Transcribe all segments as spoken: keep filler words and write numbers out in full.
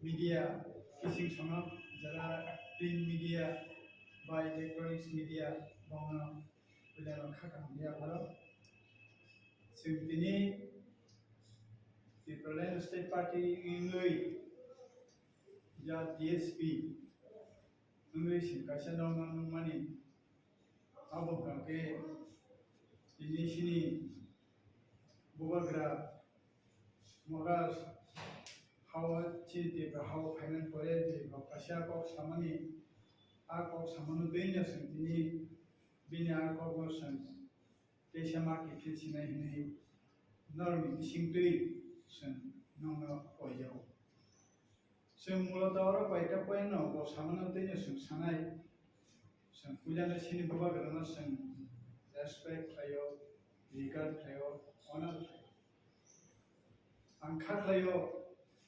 Media, kising sono jara print media ba electronics media bongno puilano kha kaham ya pharo. Chwng tini Tipraland State Party wngwi ya D S P wngwi chwng kaisa nokno nukmani. Abo hwnkha khe tini chini bubagra Maharaj hao chini Tripura hao phainani pore je bo kaisa kok samani, a kok samano twi no chwng tini bini a kokno chwng teisa ma kiphil sinai hinwi norokni bising twi chwng nokno koijago. Chwng muloto oro koita point no bo samano twi no chwng sanai. Chwng puilano chini bubagrano chwng respect khlaio, regard khlaio, honor khlaio. Ang kha khlaio,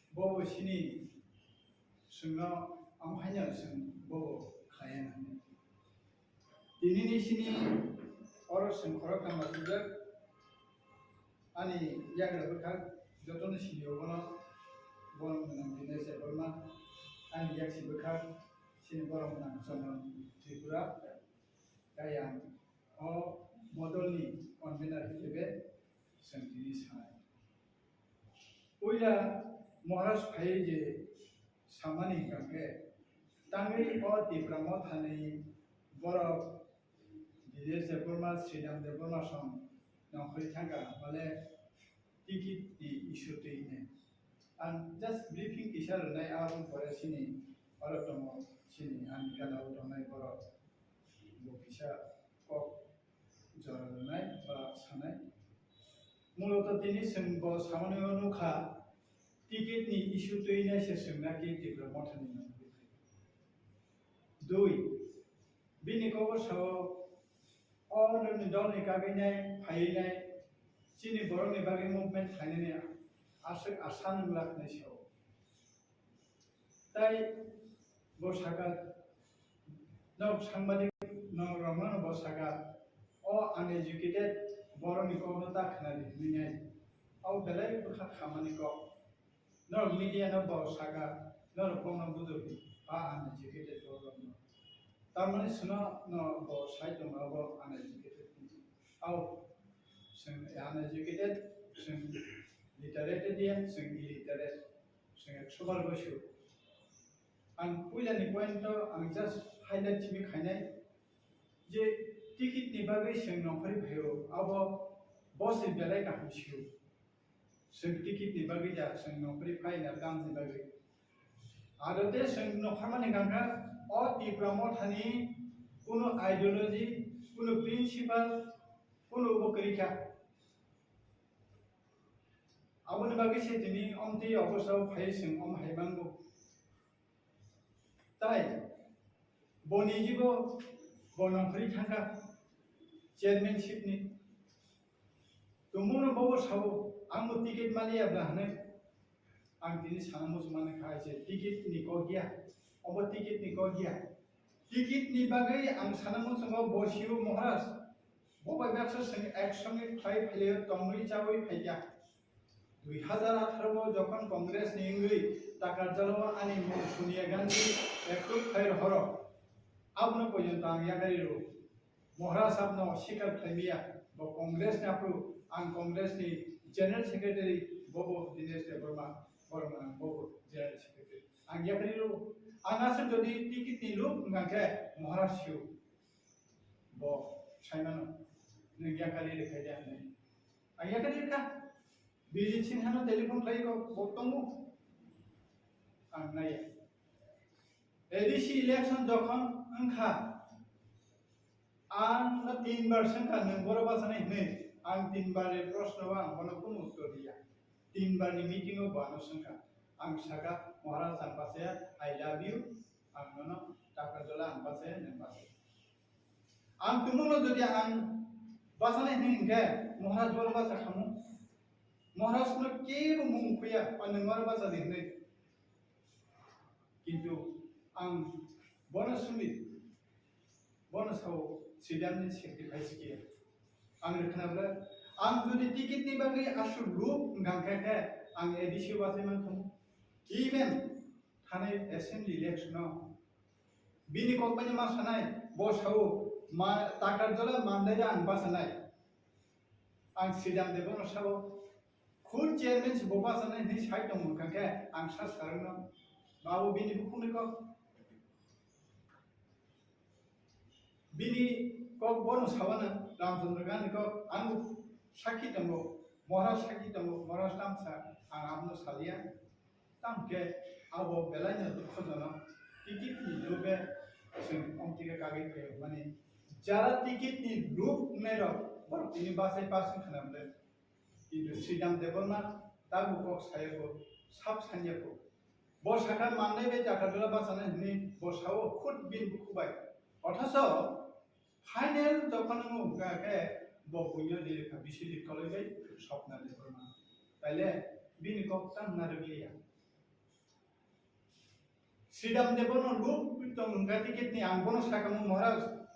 bobo chini chwngno amo haino chwng bobo khlaiya nang. Tinini chini oro chwng khoroktham achukjak. Ani yagra bwkhak jotono sini obono borok gwnang Dinesh Debbarma, ani yaksi bwkhak chini borok gwnang Chandan Tripura, tei ang o modolni convener hisabe chwng tini sanai. Puila Maharaj phaiwi je samani hwnkha khe, tangwi o Tipra Mothani borok Dinesh Debbarma, Sridham Debbarma song nongkhorwi thangkha, bole ticket ni issue twi hwnwi. Ang just briefing kisa rwnai, aboni pore chini oro tongo, chini ani gana o tongnai borok bo kisa kok jora rwnai ba sanai. Muloto tini chwng bo samani o nukha, ticket ni issue twi nai se chwng naki Tipra Mothani nangwi. Dui, bini kok o sao, o nini dolni kagwi nai phaiwi nai chini borokni bagwi movement khlainani aswk asa nwnglak hinwi sao. Tai bo saka, nok sangbadik nok rokno bo saka, o uneducated borokni kokno ta khwnadi hinwi nai. O belai bwkha khamani kok. Norok media no bo saka, norok bongno bujo ba uneducated borokno. Tamani sino no bo sai tongo bo uneducated. Au, chwng uneducated, chwng literate dia, chwng illiterate, chwng ekso bar boisu. Ang puilani point o ang just highlight simi khainai je ticket ni bagwi chwng nongkhorwi phaio, abo bo se belai kaham sio. Chwng ticket ni bagwi ya, chwng nongkhorwi phaina tamni bagwi. Aro tei chwng nokharmani hwnkha kha, o Tipra Mothani kunu ideology, kunu principle, kunu bo kwrwi kha. Aboni bagwi se tini omtwi office o phai chwng om hai mango. Tai bo nijibo bo nongkhorwi thangkha chairmanship ni. Tumungno bobo sao, ang bo ticket maliya bla hwnwi. Ang tini sana muchung mani kha je ticket ni kok ya, obo ticket ni kok ya. Ticket ni bagwi ang sana muchungo bo sio Maharaj. Bo bai baksa chwng ek songe khlai phailio tongwi chawi phaikha. Dui hazar atharo o jokhon Congress ni wngwi Takarjalo ani mung Sonia Gandhi approve khai rohoro, abono pojonto ang yakarwi rw. Maharaj sabno sikar khlaimiya, bo Congress ni aphuru ang Congress ni General Secretary, bobo Dinesh Debbarma, borok manang bobo General Secretary. Ang yakarwi rw. Ang aswk jodi ticket ni luk wngkha khe Maharaj sio. Bo saimano, nwng yakarwi rwkha de hinwi. Ang yakarwi rwkha. Bijit Sinha no telephone khlai kok, bo tongo. Ang naiya. A D C election jokhon wngkha, ang no tin bar swngkha, nwng boro bachanai hinwi. Ang tin bar ni proshno o ang bono kunu uttor riya. Tin bar ni meeting o bo ano swngkha. Ang sakha, "Maharaj, ang bachaya, I love you." Ang nono taka jola ang bachaya, nwng bachaya. Ang tumungno jodi ang bachanai hinwi hinkhe, Maharaj boro bacha khamu. Maharaj no kebo mung khuya, "O nwng maro bacha di," hinwi. Kintu ang bono sumi, bono sao, "Sridham ni sacrifice kiya." Ang rwkhna bwle, ang jodi ticket ni bagwi aswk luk wngkha khe, ang A D C o bachai man khamu. Even Thanai assembly election o bini kok bai ma sanai, bo sao ma Takarjala Mandai ang basanai. Ang Sridham Debbarma sao khud chairman se bo basanai hinwi sai tongmung kha khe ang sa sarwno. Babu bini bukhukni kok. Bini kok bono sawana Ramchandra Gandhi kok ang sakhi tongo, Maharaj sakhi tongo, Maharaj tamsa ang abono salia. Tamkhe abo belaino dukhojonok, ticket ni loge chwng omtike kagwi phaio mani. Jara ticket ni luk wngnai rok borok tini bachai pass wngkha na bwle. Kintu Sridham Debbarma tabuk kok saya kho, sab sanya kho. Bo sakha Mandai bai Takarjala bachana hinwi bo sao khud bini bukhuk bai. Othaso final jokhon wngkha khe bo buino dirikha Biswajit Koloi bai Swapna Debbarma. Taile bini kok tang narwkliya. Sridham Debbarma luk tong hwnka ticket ni ang bono sakamo Maharaj.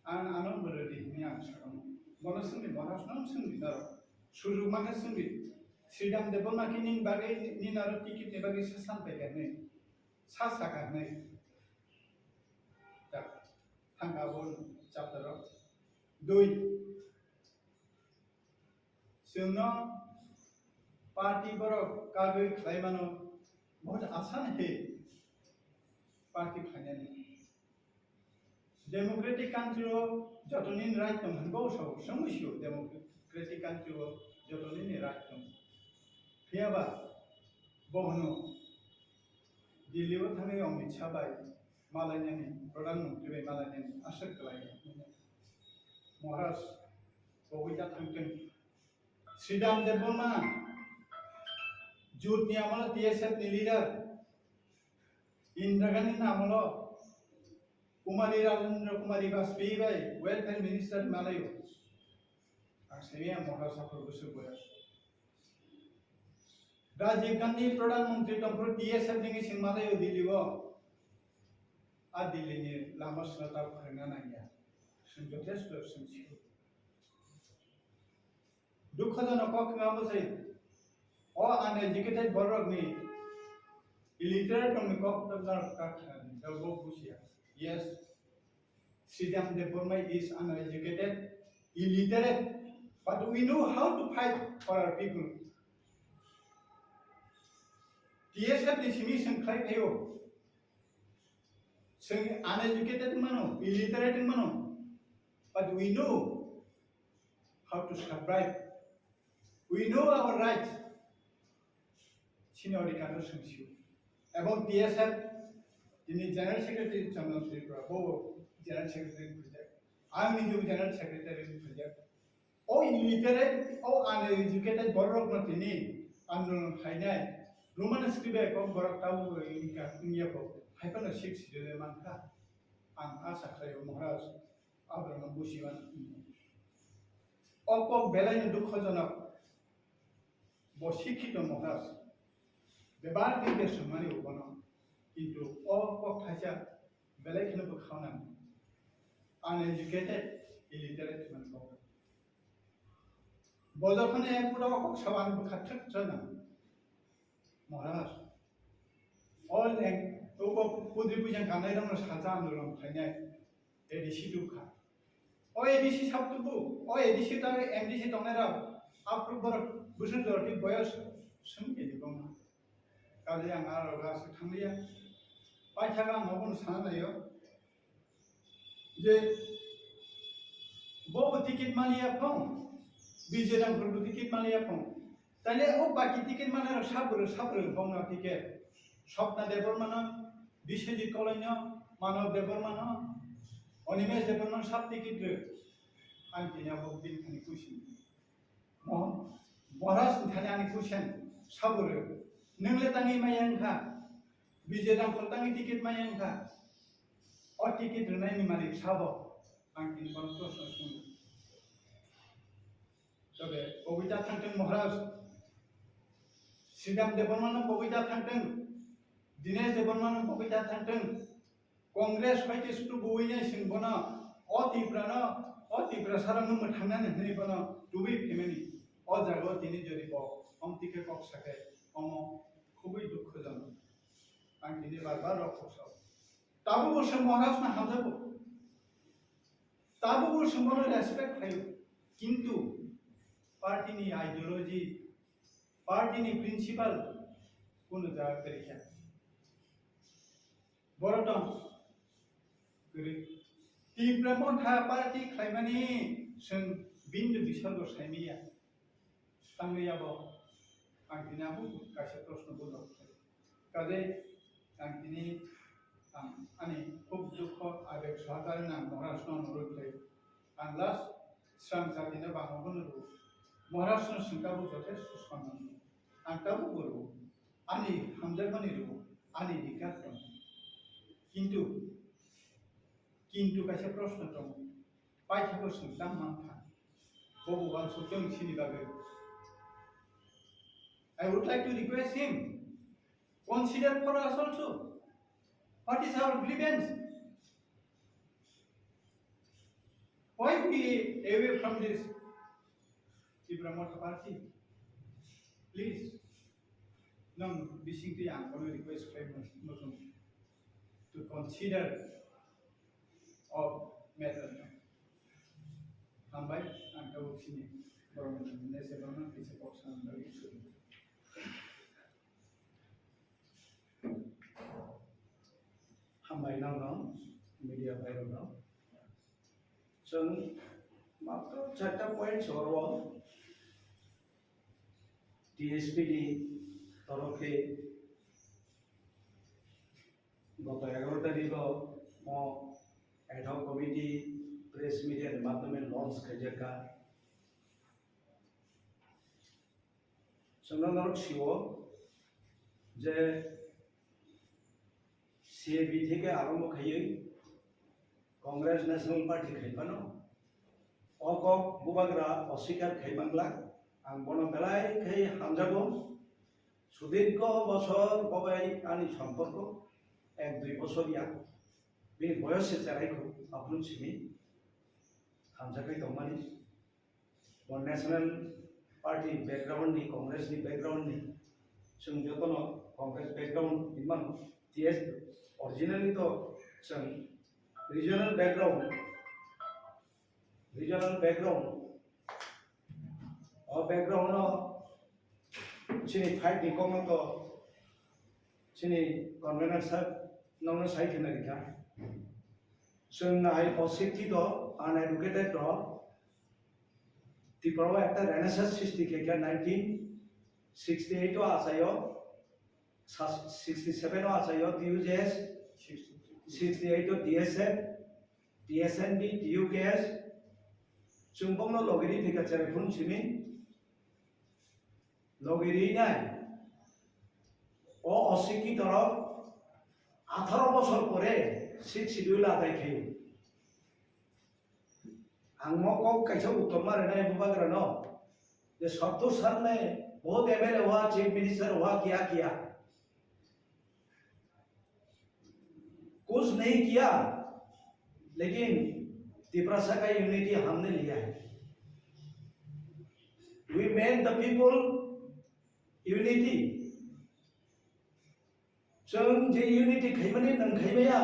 Ang ano bwrwi di hwnwi ang sakamo. Bono swngdi Maharaj no swngdi naro. Sujuk mankha swngdi. Sridham Debbarma khe nini bagwi nini aro ticket ni bagwi sa san paikha hwnwi. Sa sakha hwnwi. Tak. Thangka bo chapter o. Dui. Chwngno party borok kagwi khlai mano, bahut asan he party khlainani. Democratic country o joto nini right tong hwnwi bo sao, chwngwi sio democratic country o joto nini right tong. Phiyaba bo hwno Delhi o thangwi Amit Shah bai malainani, Pradhan Mantri bai malainani aswk kwlai. Maharaj, koboi ta thangtwng. Sridham Debbarma, Jut ni amolo T S F ni leader, Indira Gandhi ni amolo Kumari Rajendra Kumari Vajpayee bai welfare minister malayo. Ang sini ang Maharaj saphur bwswk boyas. Rajiv Gandhi Pradhan Mantri tongphuru T S F ni singmalayo Delhi o. A Delhi ni lama swnata phwrwngna nangya. Chwng jothesto chwng sio. Dukhojonok kok wngma bwsai. O uneducated borok ni illiterate rok ni kok wngma kha, bo bujiya. Yes. Sridham Debbarma is uneducated, illiterate, but we know how to fight for our people. T S F ni simi chwng khlai phaio. Chwng uneducated mano, illiterate mano, but we know how to survive. We know our rights. Sini odhikar no chwng sio. Ebong T S F tini General Secretary Chandra Tripura, bo General Secretary phunjak. Ang nijebo General Secretary phunjak. O illiterate, o uneducated borok no tini andolon khainai. Roman script e kok borok tabo wngya kok. Hai phano six schedule mankha. Ang asa khlaio Maharaj. Abraham Busiman. O kok belai no dukhojonok. Bo sikhito Maharaj. Bebar din de sumani ubono. Kintu o kok thaisa belai kheno bwkhaunani. Uneducated, illiterate man kok. Bo jokhon ek puto kok saban bwkha thik chana. Maharaj. O leng, ubo pudri pujan kanai rokno salsa andolon khainai. A D C dukha. O A D C sab tubu, o A D C tang M D C tongnai rok, aphuru borok bwswk jorti boyos swng khe di bongma. Kali ang aro ga swk thangliya. Paithaga ang obono sana naio. Je bobo ticket maliya phong, B J Dangkhor bo ticket maliya phong. Taile o baki ticket manai rok sabwrwk sabwrwk bongno ticket. Swapna Debbarmano, Biswajit Koloino, Manav Debbarmano, Animesh Debbarmano sab ticket rw. Ang tini abo bini thani kuising. Mo-, Maharaj ni thani ani kuising sabwrwk. Nwng le tangwi maya wngkha. B J Dangkhor tangwi ticket maya wngkha. O ticket rwnaini malik sabo. Ang tini bono proshno swngo. Tobe pogwi ta thangtwng Maharaj. Sridham Debbarmano pogwi ta thangtwng. Dinesh Debbarmano pogwi ta thangtwng. Congress hai khe sutu buwi nai sing bono. O Tiprano, o Tiprasarokno mwthangnani hwnwi bono tubui phimani. O jagao tini jodi bo omtike kok sakhe omo khubui dukhojonok. Ang tini bar bar rok kok sao. Tabuk bo se Maharaj no hamjago. Tabuk bo se bono respect khlaio. Kintu party ni ideology, party ni principle kuno jaga kwrwi kha. Borok tong kwrwi. Tipra Motha party khlaimani chwng bindu bisorgo saimanya. Tangwi abo ang tini abo kaisa proshno bo rok. Kaje ang tini ang ani khub dukho abeg sohakare nang Maharaj no nurwi khlai. Ang last srang jatino bangma bono rw. Maharaj no chwng tabuk jothesto sonnam rw. Ang tabuk bo rw. Ani hamjakmani rw. Ani adhikar tong. Kintu, kintu kaisa proshno tong. Paithakgo chwng tang mankha. Bobo uansuk tong sini bagwi. I would like to request him, consider for us also. What is our grievance? Why we away from this Tipra Motha Party? Please, nang bising twi ang kono request khlai mo-, mosong to consider of matter. Hambai, ang tabuk sini borok ni nese borok no kisa kok sanam bagwi suri. Hambai nang no media bai rok no. Chwng matro charta point soro T S P ni torof khe goto egaroh tarikh o mo ad hoc committee press media ni madhyome launch khaijak kha. Chwngno norok sio je C A B theke arombo khaiwi Congress National Party khai phano o kok bubagra oswikar khai mangla. Ang bono belai khai hamjago. Sudirgho bosor bobai ani somporko ek dui bosor ya. Bini boyos se cherai kho, aphuru simi hamjakhai tongmani. Bo National Party background ni, Congress ni background ni, chwng jotono Congress background ni mano, T S originally to chwng regional background, regional background, o background no chini fight ni kokno to chini convener sir nokno sai khna rikha. Chwng nai o sikhi to uneducated to Tripura o ekta renaissance srishti khe khe nineteen sixty eight o achaio, sa-, sixty seven o achaio T U J S, sixty eight o D S F, T S N D, T U K S, chwng bokno logiri thika cherai phun simi logiri nai. O osikhi torok atharo bosor pore sixth schedule adai khaio. Ang mo kok kaisa uttor ma rwnai bubagrano je sottor sal ne bahut M L A hua, chief minister hua, kiya kiya. कुछ नहीं किया, लेकिन तिपरासा का यूनिटी हमने लिया है। We made the people unity. Chwng je unity khaimani nang khaimaya,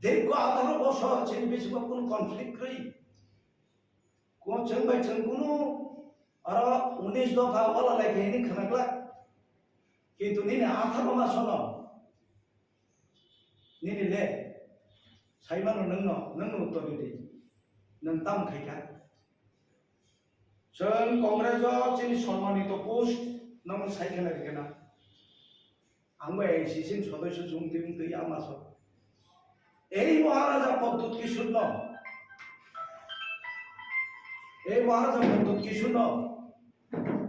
dirgho atharo bosor chini bisingo kunu conflict kwrwi. Ko chwng bai chwng kunu aro unis dopha wala lai khe hini khwnaklak. Kintu nini atharo masono nini le saimano nwngno, nwngno uttor ridi. Nwng tam khaikha. Chwng Congress o chini sommanito post nwng sai khwna rikhe na. Ang bai A I C C ni sodosyo chwng twi wng twi ama so. Ei Maharaja Pradyut Kishore no, ei Maharaja Pradyut Kishore no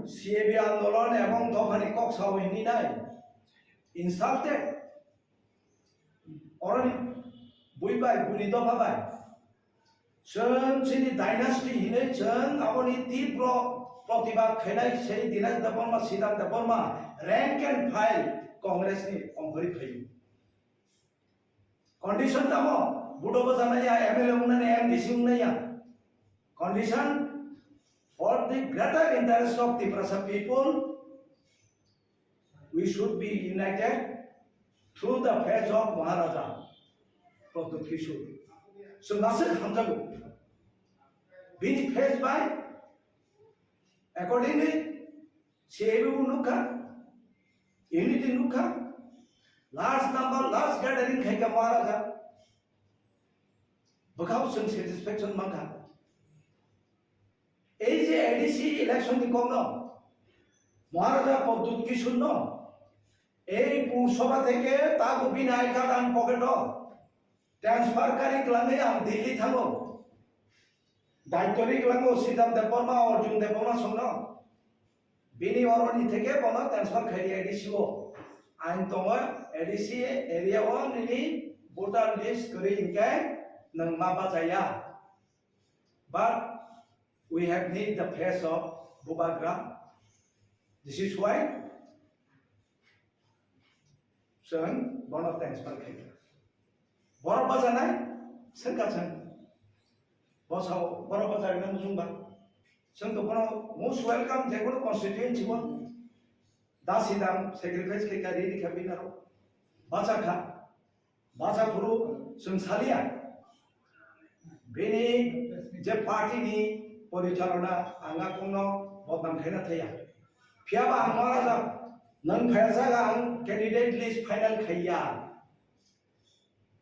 C A B andolon ebong dophani kok sao hini nai. Insulted. Oroni bui bai, buni dopha bai. Chwng chini dynasty hinwi chwng aboni tibro protibad khainai sei Dinesh Debbarma, Siddhant Debbarma, rank and file Congress ni ongkhorwi phaio. Condition tamo, budo bwchanai ya, M L A wngnai ya, M D C wngnai ya. Condition for the greater interest of Tiprasa people, we should be united. through the face of Maharaja Pradyut Kishore. So nasik hamjago. Bini face by accordingly, C A B bo nukha, unity nukha, large number, large gathering khaikha Maharaja. Bwkhao chwng satisfaction mankha. Ei je A D C election ni kokno Maharaja Pradyut Kishore no ei Pur Sabha theke tago bini I card ang pocket o transfer kari kwlangwi ang Delhi thango. Daitwri kwlango Sridhar Debbarma, Arjun Debbarma songno. Bini oroni theke bono transfer khaidi A D C o. Ain tongo A D C area o nini voter list kwrwi hinkhe nwng ma bachaya. But we have need the face of Bubagra. This is why chwng bono transfer khaikha. Borok bachanai, swngkha chwng. Bosao, borok bacharina muchungba. Chwng to bono most welcome je kono constituency o. Dasi dam sacrifice khaikha, rini kha binaro. Bachakha. Bachaphuru chwng salia. Bini je party ni porichalona ang a kongno bodnam khaina thaya. Phiyaba ang Maharaja nwng phaiya jaga ang candidate list final khaiya.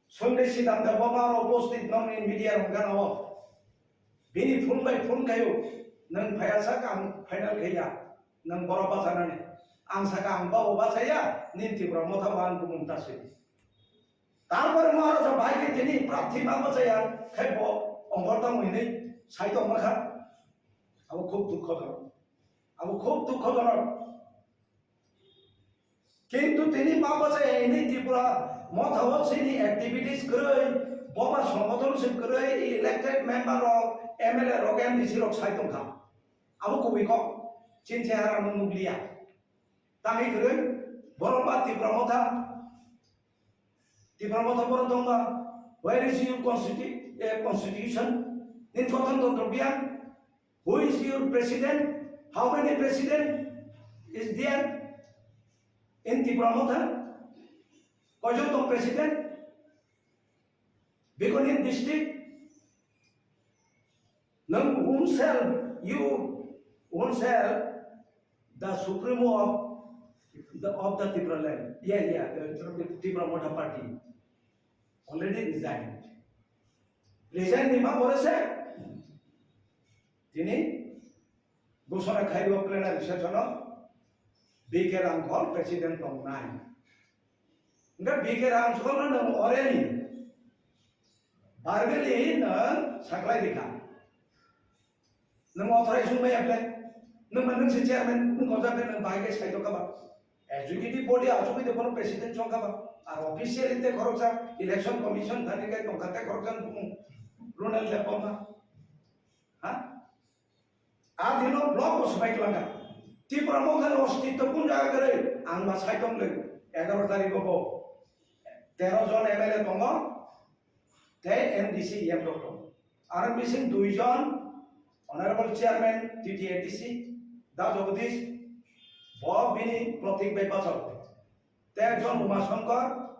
Sunday Sridhar Debbarma aro upasthit nongni media rok gana o. Bini phone bai phone khayo, nwng phaiya sak ang final khaiya, nwng borok bachanani. Ang saka ang babo bachaya, nini Tipra Motha bo ang bumung ta swi. Tarpore Maharaja bai khe tini prarthi ma bachaya, khai bo ongkhor tamo hinwi sai tongma kha. Abo khub dukhojonok. Abo khub dukhojonok. Kintu tini ma bachaya ini Tripura Motha o chini activities kwrwi, boba songothon se kwrwi, elected member rok, M L A rok, M D C rok sai tongkha. Abo kubui kok, chini chehara no nukliya. Tangwi kwrwi, borok ba Tripura Motha, Tripura Motha borok tongba, where is your constitu-, eh, constitution? Nini gothon tantro biya? Who is your president? How many president is there in Tipra Motha? Koijon tong president? Bikoni district? Nang whom shall you, whom shall the supremo of the, of the Tipra land? Yeah, yeah, the Tipra Motha party already resigned. Resign ni ma pore se tini gosona khaio plenary session o B K Rangkhol president tongnai. Engkha B K Rangkhol no nang oreni verbally nang saklai rikha. Nang authorize wngmaya ble? Nang ma nang se chairman wng kha ble nang bahai khe sai tongkha ba? Executive body achugwi de bono president chongkha ba? Ar officially te khoroksa election commission thani kai tongkha te khoroksa bumung Ronald Debbarma. Ha? A dino block bo swbai twlangkha. Tipra Motha ni ostitto kun jaga kwrwi ang ma sai tong le egaro tarikh o bo tero jon M L A tongo. Tei M D C M rok tongo. Aro bising duijon Honorable Chairman T T A D C, Da Jagadish, bo bini protik bai bachao. Tei ekjon Uma Shankar,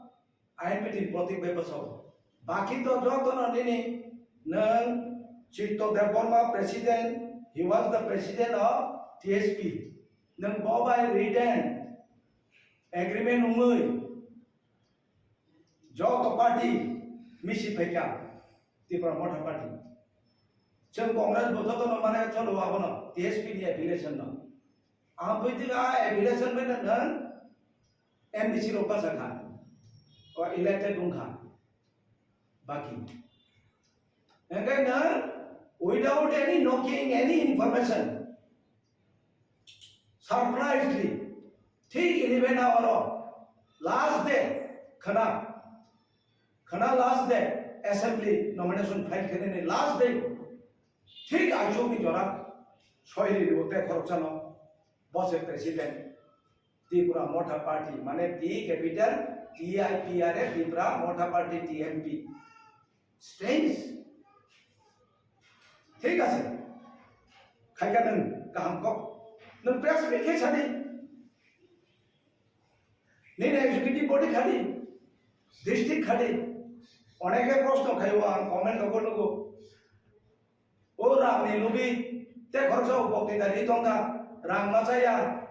I N P T ni protik bai bachao. Baki to jotono nini nwng Chitto Debbarma president, he was the president of T S P. Nwng bo bai written agreement wngwi joto party misi phaikha Tipra Motha party. Chwng Congress bo jotono mane cholo abono T S P ni affiliation no. Ang pui twi a affiliation bai nang M D C rok basa kha. O elected wng kha. Baki. Engkai nang without any knocking, any information, surprisingly, thik eleven hour o last day khana, khana last day assembly nomination file khainani last day thik aichukni jora soi ri rio tei khoroksano bo se president Tipra Motha Party mane T capital T I P R A Tipra Motha Party T M P. Strange. Thik ase. Khaika nwng kaham kok. Nwng press meet khe sadi. Nini executive body khadi. District khadi oneke proshno khaio, ang comment rogo nugo. O rang ni lubi te khoroksa o bokti da ri tongkha, rang ma chaya,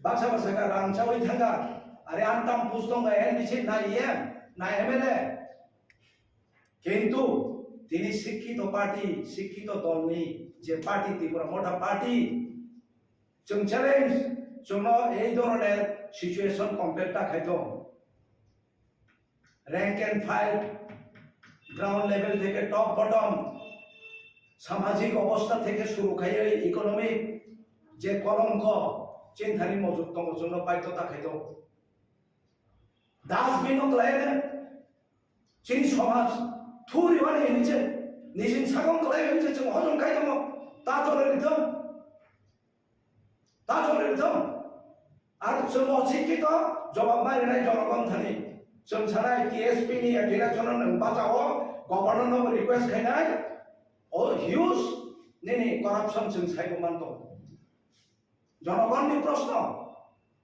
baksa baksa kha rang chawi thangkha, are ang tam pus tongkha, N D C na E M na M L A. Kintu tini sikkito party, sikkito dolni je party, Tipra Motha Party, chwng challenge, chwngno ei dhoroner situation compare ta khai tong. Rank and file, ground level theke top bottom, samajik obostha theke shuru khaiwi economic je kolongko chinthani mojok tongo, chwngno baidhota khai tong. Dustbin o kwlai de, chini somaj thuri wani hinwi se nijin sakong kwlai hinwi se chwng hojom khai tongo, ta tole rithong. Ta chwng ri thung. Ar chwng o sikki to jawab ma rinai jonogon thani. Chwng sanai T S P ni direction no nwng bachao, governor no request khainai. O huge nini corruption chwng saibo man tongo. Jonogon ni proshno.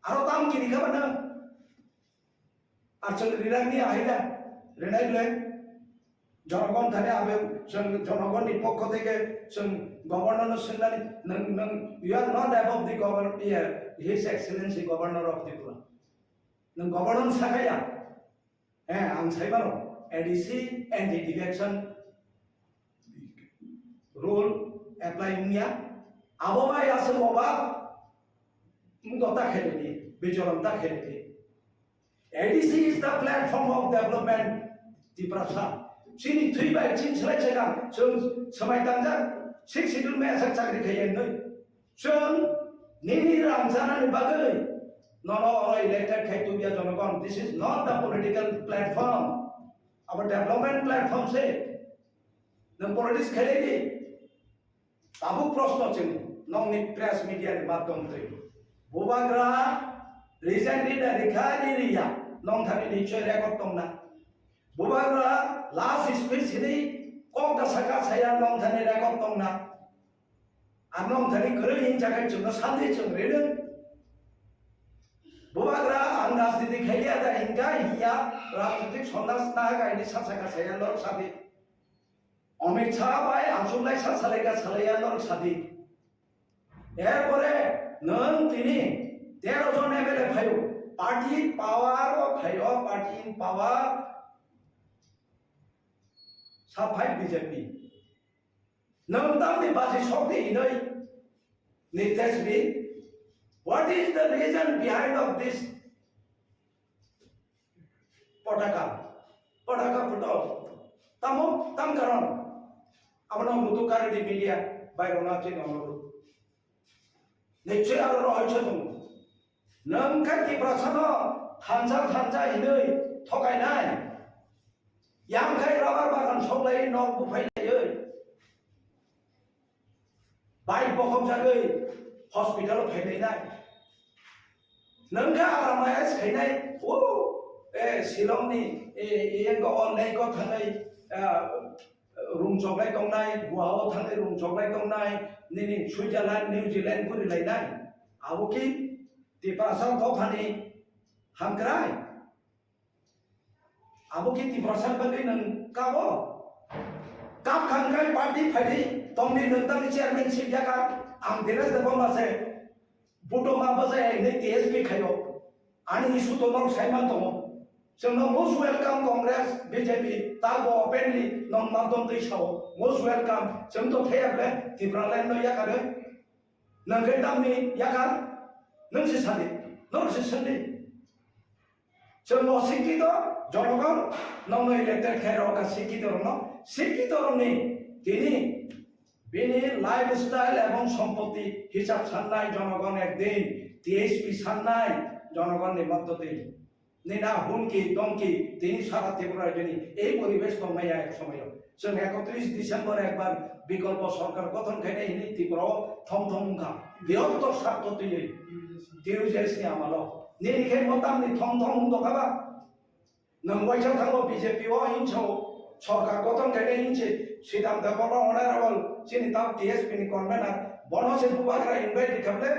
Aro tam kiri kha bana. Ar chwng rinani ahida, rinai le. Jonogon thani abe chwng jonogon ni pokho theke chwng governor no swngnani, nwng, nwng, you are not above the governor, yeah, His Excellency Governor of Tripura. Nwng governor sakaya. Eh, ang sai mano, A D C and the direction rule apply wngya. Abo bai aswk oba wngkha ta khailidi, bijorom ta khailidi. A D C is the platform of development, Tiprasa. Chini thwi bai chini slai chega, chwng swmai tangjak, six schedule mai asak chakri khaiya nwi. Chwng nini rang chanani bagwi nono oro elected khai tubya jonogon. This is not the political platform. Abo development platform se. Nwng politics khailai di. Tabuk proshno chwng nokni press media ni madhyom twi. Bubagra resign rida rikha ri riya nong thani nichoi record tongna. Bubagra last speech hini kok da saka saya nong thani record tongna. Ang nong thani kwrwi hin jaga chwngno sandi chwng rino. Bubagra ang rajniti khaiya da hinka hiya rajnitik sondas na ga ini sa saka saya lor sadi. Amit Shah bai achuk lai sa salai ga salai ya lor sadi. Erpore nwng tini tero jon M L A phaio, party in power o phaio, party in power sa phai B J P. Nwng tamni baji sokdi hinoi Nitesh B, what is the reason behind of this potaka? Potaka photo. Tamo, tam karon. Abono mutu kari di media, bai rona chini onoru. Nichoi aro rohoi chai tongo. Nwng khe Tiprasano thansa thansa hinwi thokainai. Yang khai rubber bagan soklai nok buphai laiwi. Bike bokhok jagwi hospital phailainai. Nwng khe aramaya se khainai. O, eh, Shillong ni, eh, eh, yang ko online ko thangai, eh, rung choklai tongnai, Goa o thangai rung choklai tongnai, nini Switzerland, New Zealand guri lainai. Abo ki Tiprasa dophani hamkrai. Abo ki Tiprasa bagwi nwng kabo? Kap kha hwnkhe party phaidi tongdi, nwng tangni chairmanship yakha, ang Dinesh Debbarma se buto ma bwsai hinwi T S P khaio. Ani issue to norok sai man tongo. Chwngno most welcome Congress, B J P, tabo openly nong madhyom twi sao. Most welcome. Chwng to thaya ble Tipraland no yakarwi. Nwng khe tamni yakar? Nwng se sadi. Norok se swngdi. Chwng o sikkito jonogon nokno elected khe rw kha sikkito rokno, sikkito rokni tini bini lifestyle ebong sompotti hisab sannai jonogon ekdin, T H P sannai jonogonni moddoti. Nina hunki dongki tini sara Tripura rajyoni ei poribesh tongmaya ek somoyo. Chwng ekotris December ekbar bikolpo sorkar gothon khainai hinwi Tripura o thom thom wngkha. Birotto sartho twiwi T U J S ni amalo. Nini khe motamni thom thom wng dokha ba? Nwng waisa thango B J P o hinsa o sorkar gothon khainai hinse Sridhar Debbarma honorable chini tamo T S P ni convener bono se bubagra invite rikha ble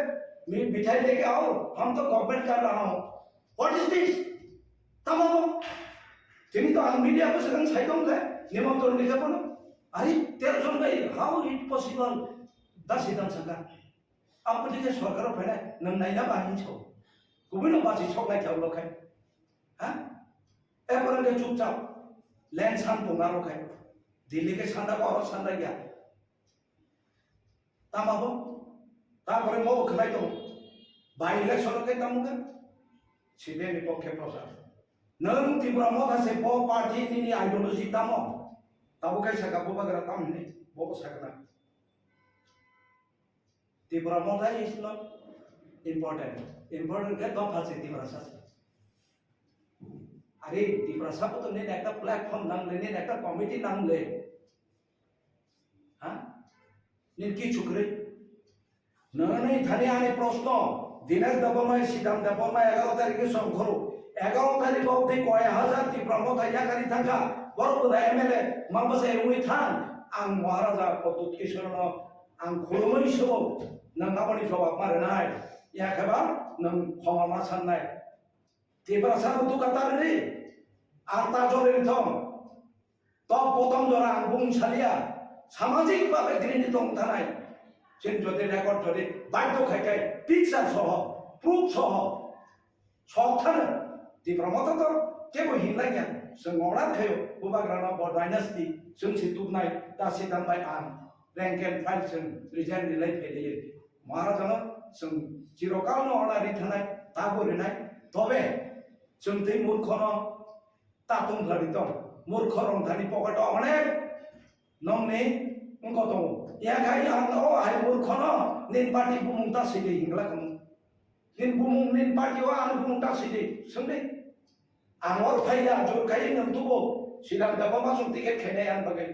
mi bithai leke ao, hum to government kar raha ho. What is this? Tamo bo? Tini to ang media ko sekarang sai tong le, nimantron di jabono. Ari tero jon bai, how it possible? Da sidang saka. Ang pwtwi khe sorkaro phainai, nwng naina ba hinso. Kubuino basi soknai khe ulo khai. Ha? Erpore hwnkhe chupchap. Land san tongnaro khai. Delhi khe sanda ba oro sanda ya. Tamo bo? Tarpore mo bo khwnai tongo. By election khe tamo khe? C P M ni pokhe prochar. Nwng Tipra Motha se bo party nini ideology tamo? Tabo khai saka bo bagra tam hinwi bo bo sakna. Tipra Motha is not important. Important khe dopha se Tiprasa se. Are Tiprasa bo to nini ekta platform nang le, nini ekta committee nang le. Ha? Nini kichu kwrwi. Nini thani ani proshno, Dinesh Debbarma, Sidam Debbarma egaro tarikhe songkhoro. Egaro tarikh obdi koi hajar Tipra Motha yakari thangkha. Borok bwdai M L A, mabasa wngwi thang. Ang Maharaja Pradyut Kishorno ang khulumwi subo. Nwng aboni jobab ma rwnai. Yakheba nwng khoma ma sannai. Tiprasa no duka ta riri, ar ta jori thong. Top bottom jora ang bung salia, samajik babe grini tong tanai. Chini jodi record jodi baidho khai khai, picture soho, proof soho, sok thano. Tipra Motha to kebo hinlai ya, chwng order khayo, bubagrano bo dynasty, chwng si tuknai, ta si tambai ang, rank and file chwng resign rilai phailaiyo. Maharajano chwng chirokalno order ri thanai, tabo rinai, tobe chwng tei murkhono ta tongkhlari tong. Murkho rong thani pocket o onek nongni wngko tongo. Yakhai ang o hai murkhono nin party bumung ta sidi hingla kamo. Nin bumung, nin party o ang bumung ta sidi, swngdi. Ang or phaiya, jor khai nwng tubo, Sidam Debbarma chwng ticket khainai ang bagwi.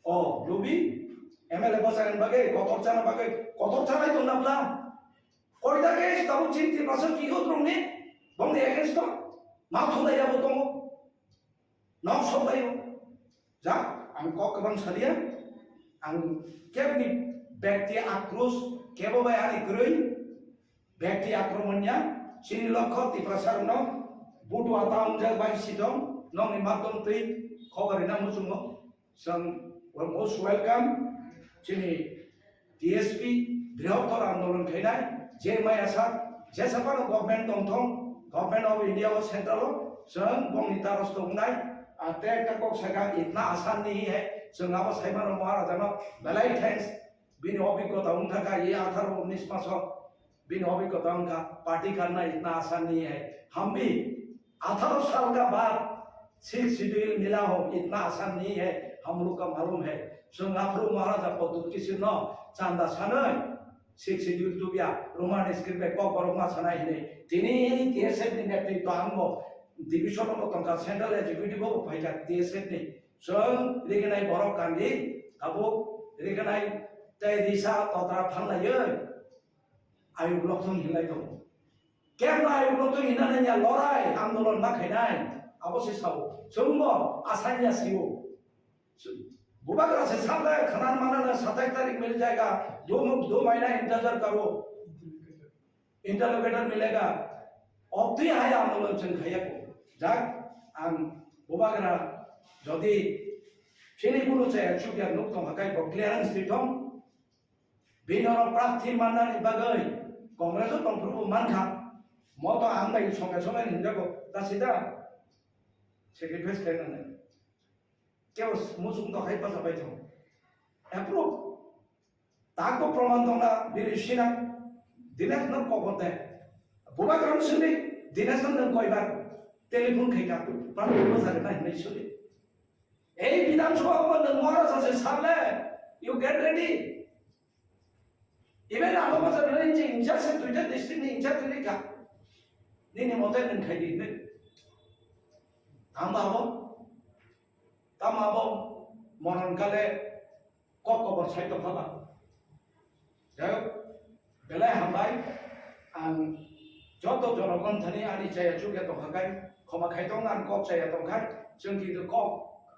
O, lubi, M L A bwsani bagwi, kotor chana bagwi, kotor chanai tongna bwla. Koita case tabuk chini Tiprasa youth rokni, bongni against o, ma thulai abo tongo. Nok sok laio. Ja, ang kok kwbang salia, ang kebni bekti akros, kebo bai ani kwrwi, bekti akromon ya, chini lokho Tiprasa rokno, butua ta wngjak bai sitong, nokni makdom twi, khobor rina muchungo, chwng most welcome, chini T S P, brihottor andolon khainai, je maya sak, jesa phano government tongthong, government of India o central o, chwng bongni taros tongnai, a te ekta kok saka itna asan nahi hai, chwng abo saimano Maharajano belai thanks, bini obhiggota wngthaka, ye atharo unis maso, bini obhiggota wngkha, party karna itna asan nahi hai, hambi, अठारह साल का बाद six schedule मिला हो, इतना आसान नहीं है, हम लोग का मालूम है। Chwng aphuru Maharaja Pradyut Kishorno chanda sanwi six schedule tubya, Roman script bai kokborok ma sanai hinwi. Tini T S F ni netritwa ang bo division o tongkha, central executive o phaikha T S F ni. Chwng riginai borok kandi, abo riginai tei risa totra phanlaiwi ayuk lokthung hinlai tongo. Kebra ayuk lokthung hinna nangya, lorai andolon ma khainai, abo se sao. Chwngbo asanya sio. Bubagra se sable khana mana na satais tarik mil jayega, do, do mahina intezar karo. Interlocutor milega. Obtwi hai andolon chwng khaiya ko. Jak ang bubagra jodi chini kunu chaya chukya nuk tong hakai bo clearance ri thong. Bini oro prarthi mannani bagwi Congress o tongphuru bo mankha. Mo to ang bai songe songe hinjago, ta sida sacrifice khainani. Kebo muchung to hai pacha bai thong. Approve. Tako proman tongna bini sina Dinesh no kobote. Bubagra no sini Dinesh no nang koibar telephone khaika. Pran ko sa na hinai suni. Ei Bidhan Sabha ko nang mora sa se sable. You get ready. Even ano ko sa rin je inja se tuja district ni inja tuli ka. Nini mote nang khai di ne. Tamba bo. Tama bo monon kale kok kobor sai tongkha ba. Jai hok, belai hambai, ang joto jonogon thani ani chaya chukya tongkha kai, khoma khai tong ang kok chaya tongkha, chwng kintu kok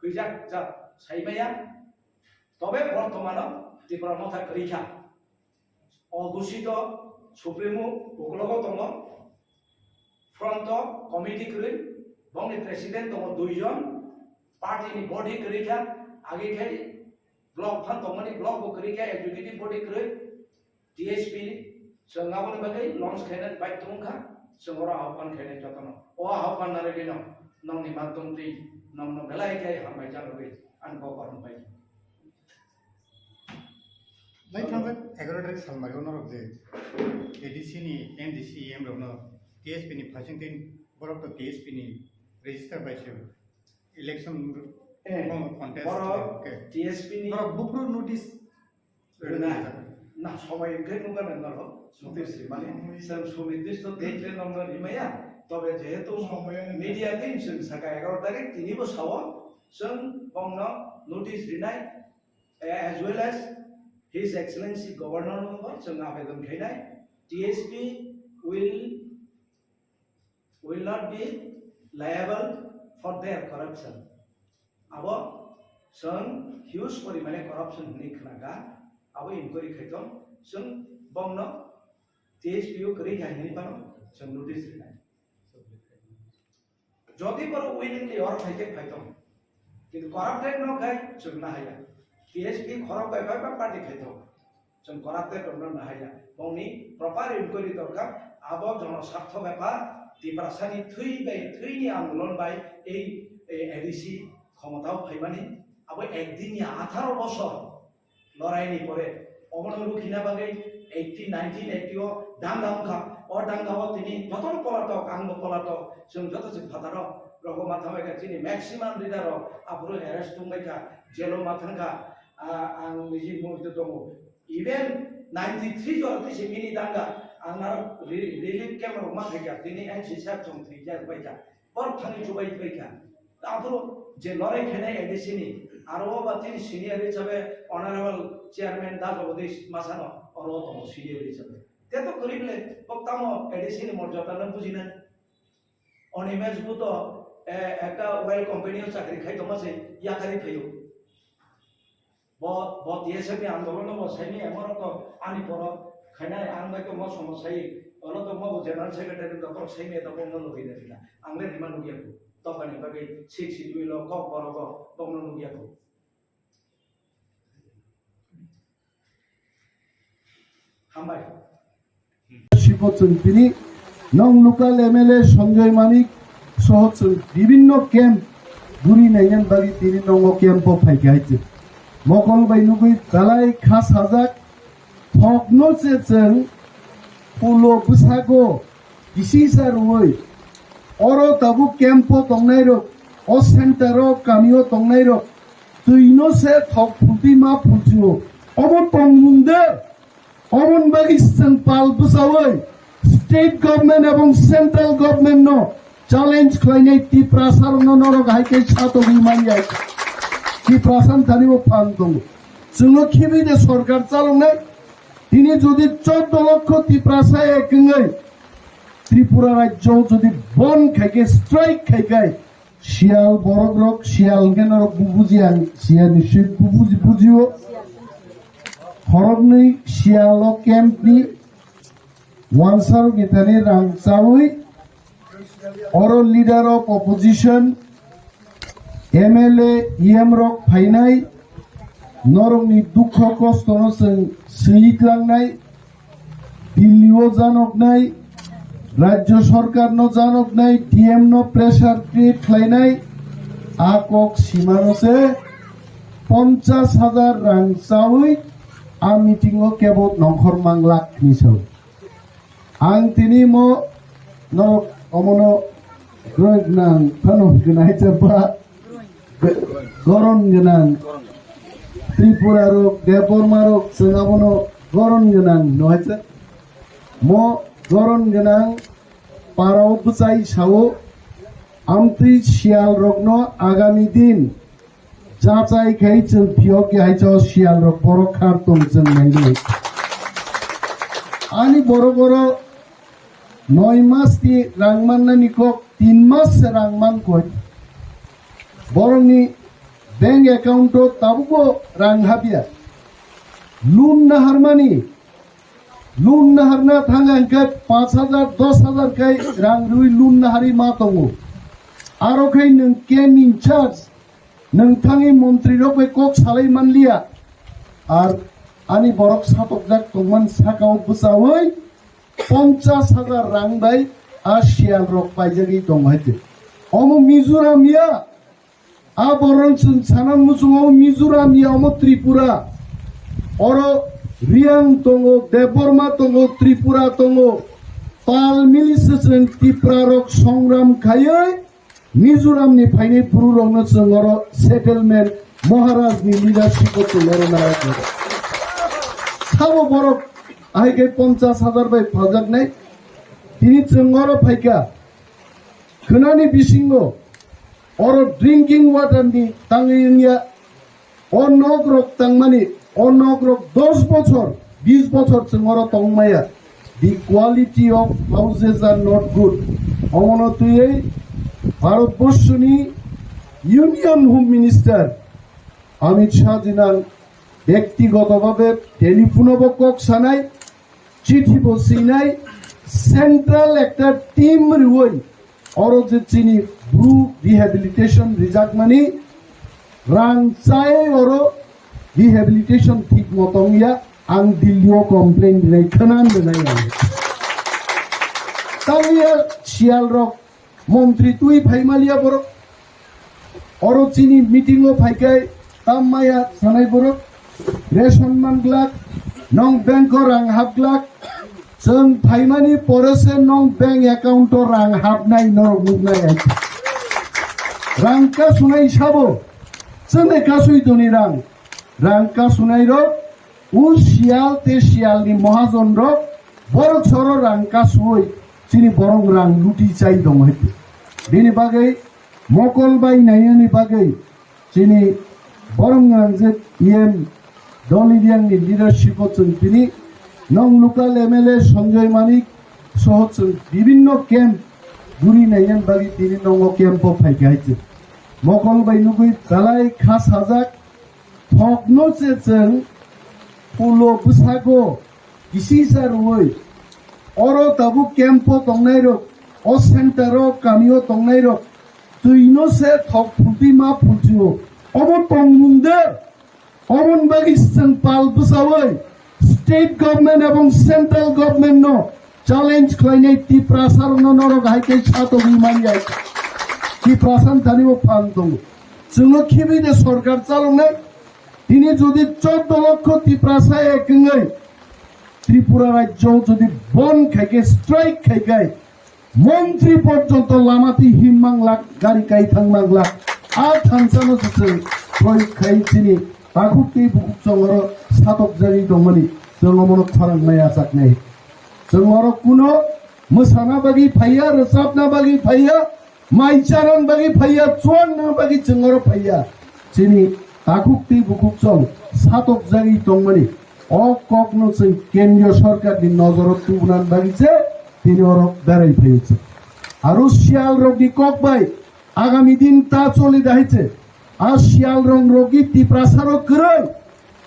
hwijak jat sai maya. Tobe bortomano Tipra Motha kwrwi kha. O gusito Supremo uklogo tongo, front o committee kwrwi, Bongni president tongo duijon, party ni body kwrwi kha, agi khai block phan tongmani block bo kwrwi kha, executive body kwrwi, T S P ni chwng aboni bagwi launch khaina bai tong kha, chwng oro ahokpan khainai jotono. O ahokpan narwgwino nongni matwng twi nongno belai khe hambai janogwi ani kok kaham pai. Lai thangjak egaroh tarik salmari o norok je A D C ni M D C E M rokno T S P ni phaising twi borok to T S P ni register bai se election Eh, contest borok ke. T S P ni Borok buphuru notice rwna. Na, somoi wngkhe nukha nang norok notice rimani. Chwng sunidisto date le nongno rimaya. Tobe jehetu media team chwng saka egaroh tarik tini bo sao chwng bongno notice rinai. Eh, as well as His Excellency Governor no bo chwng abedon khainai, T S P will, will not be liable for their corruption. Abo chwng huge porimane corruption hwnwi khwnakha, abo inquiry khaitong, chwng bongno T S P o kwrwi kha hwnwi phano chwng notice rinai. Jodi borok willingly oro phai khe phai tong, kintu corrupted no khai chwng nahaya. T S P khorok bai bai ba party khai tong, chwng corrupted rok no nahaya. Bongni proper inquiry dorkar, abo jono sartho bepar, Tiprasani thwi bai thwini andolon bai ei, ei A D C khomotao phaimani, abo ekdin ya atharo bosor. Loraini pore obono rukhina bagwi eighteen, nineteen eighty o danga wngkha. O danga o tini jotono polatok, angbo polatok, chwng joto se phataro rogo ma thangbai kha, chini maximum leader rok aphuru arrest tongbai kha, jail o ma thangkha. Ah, ang niji muitu tongo. Even ninety three jora twi se mini danga, ang aro re-, relief camp rok ma khaikha, tini N C sir chwng thwijak bai kha. Borok thani chubai bai kha. Aphuru je lorai khainai A D C ni, aro o ba tini senior hisabe Honorable Chairman Da Jagadish Masano oro tongo senior hisabe. Te to kwrwi bwle, bo tamo A D C ni morjada no bujina. Animesh Bhutto, eh, ekta oil company o chakri khai tongma se yakarwi phaio. Bo, bo T S F ni andolon no bo saimi, emo rok to ani poro khainai, ang bai to mo somo sai, oro to mo bo general secretary to borok saimi, to bo no logi de rila. Ang le rima nugya ko. To bani bagwi six schedule o kok borok o, bo no nugya ko. Hambai. Sibo chwng tini nong local M L A Sanjoy Manik soho chwng bibinno camp guri naiyan bagwi tini nongo camp o phaikha hai chwng. Mokol bai nugwi belai kha sajak, thokno se chwng pulo bwsago kisisa rwui oro tabuk camp o tongnai rok, o center o kami o tongnai rok twino se thok phultwi ma phulchio. Obo tongmung de. Oboni bagwi chwng pal bwchaui state government ebong central government no challenge khlainai Tiprasa rokno norok hai khe satogwi manya. Tiprasa ni thani bo phan tongo. Chwngno khibi de sorkar chaloknai. Tini jodi chordo lokho Tiprasa ek wngwi Tripura rajyo jodi bon khai khe, strike khai khe, Sial borok rok, Sial hwnkhe norok bu buji, ang Sial ni swi bu buji, bujio. Khoroknwi Sial o camp ni wansa rok ni thani rang chawi oro leader of opposition, M L A, E M rok phainai, norokni dukho kostono chwng swiwi tlangnai, Delhi o janoknai, Rajya Sarkar no janoknai, D M no pressure create khlainai, a kok simano se ponchas hajar rang chawi a meeting o kebo nongkhor mang lakh ni sawi. Ang tini mo norok omono groin gwnang phano gwnai chapa. Goron gwnang Tripura rok, Debbarma rok, chwng abono goron gwnang no hai se. Mo goron gwnang parao bwchai sao, amtwi Sial rokno agami din jachai khai chwng phiyok ya hai chao Sial rok borok khar tong chwng nai nai. Ani borok oro Noi mas ni rang mannani kok, tin mas se rang man koi. Borokni bank account o tabukbo rang habya. Loan naharmani, loan naharna thanga hwnkhe panch hajar, dos hajar kai rang rwi loan nahari ma tongo. Aro khe nwng camp in charge, nwng thangwi montri rok bai kok salai manliya. Ar ani borok satokjak tongman saka o bwchaui ponchas hajar rang bai a siyal rok paijagwi tongo hai khe. Omo Mizoram ya, a borok chwng sana muchungo Mizoram ya, omo Tripura. Oro Riang tongo, Debbarma tongo, Tripura tongo. Pal mili se chwng Tipra rok songram khaiwi Mizoram ni phainai bru rok no chwng oro settlement Maharaj ni leadership o chwng oro nai. Sabo borok ahai khe ponchas hajar bai phaljaknai. Tini chwng oro phaikha. Khwnani bisingo oro drinking water ni tangwi wngya. O nok rok tangmani, o nok rok dos bochor, bis bochor chwng oro tongmaya. The quality of houses are not good. Omono twiwi Bharat Borshoni Union Home Minister Amit Shah jinang bektigoto bhabe telephone o bo kok sanai, chithi bo sinai, central ekta team rwui oro je chini bru rehabilitation rijakmani rang chai oro rehabilitation thik motong ya, ang Delhi o complain rinai khwnan rinai ang. Tangya siyal rok montri twi phaimaliya borok. Oro chini meeting o phaikai tam maya sanai borok. Ration man glak, nong bank o rang hap glak. Chwng phaimani pore se nong bank account o rang hapnai norok nuknai ai. Rang kasunai sabo. Chwngde kasui toni rang. Rang kasunai rok. U siyal te siyal ni mahajon rok borok soro rang kasui chini borok rang luti chai tong hai. Bini bagwi mokol bai naiyani bagwi chini borok nang je E M Doliriang ni leadership o chwng tini nong local M L A Sanjoy Manik soho chwng bibinno camp guri naiyan bagwi tini nongo camp o phai khe hai chwng. Mokol bai nugwi belai kha sajak. Thokno se chwng phulo bwsago kisisa rwui oro tabuk camp o tongnairok, o center o kami o tongnairok twino se thok phultwi ma phultwi o. Obo tongmung de, oboni bagwi chwng pal bwsaui state government ebong central government no challenge khlainai Tiprasa rokno norok hai khe satogwi manya. Tiprasa thani bo phan tongo. Chwngno khibi de sorkar chaloknai. Tini jodi chordo lokho Tiprasa ek wngwi Tripura rajyo jodi bon khai khe, strike khai khe, montri porjonto lama twi him manglak, gari kai thang manglak. A thansa no se chwng proyog khai chini takhuk tei bukhuk chongoro satok jagwi tongmani chwng omono khorang nai achak nai. Chwng oro kuno mwsana bagwi phaiya, rwchapna bagwi phaiya, mai chanang bagwi phaiya, chuangna bagwi chwng oro phaiya. Chini takhuk tei bukhuk chong satok jagwi tongmani o kokno chwng kendriyo sorkarni nojoro tubunani bagwi se tini oro berai phaio chwng. Aro siyal rokni kok bai agami din ta choli dahai se a siyal rong rokni Tiprasa rok kwrwi.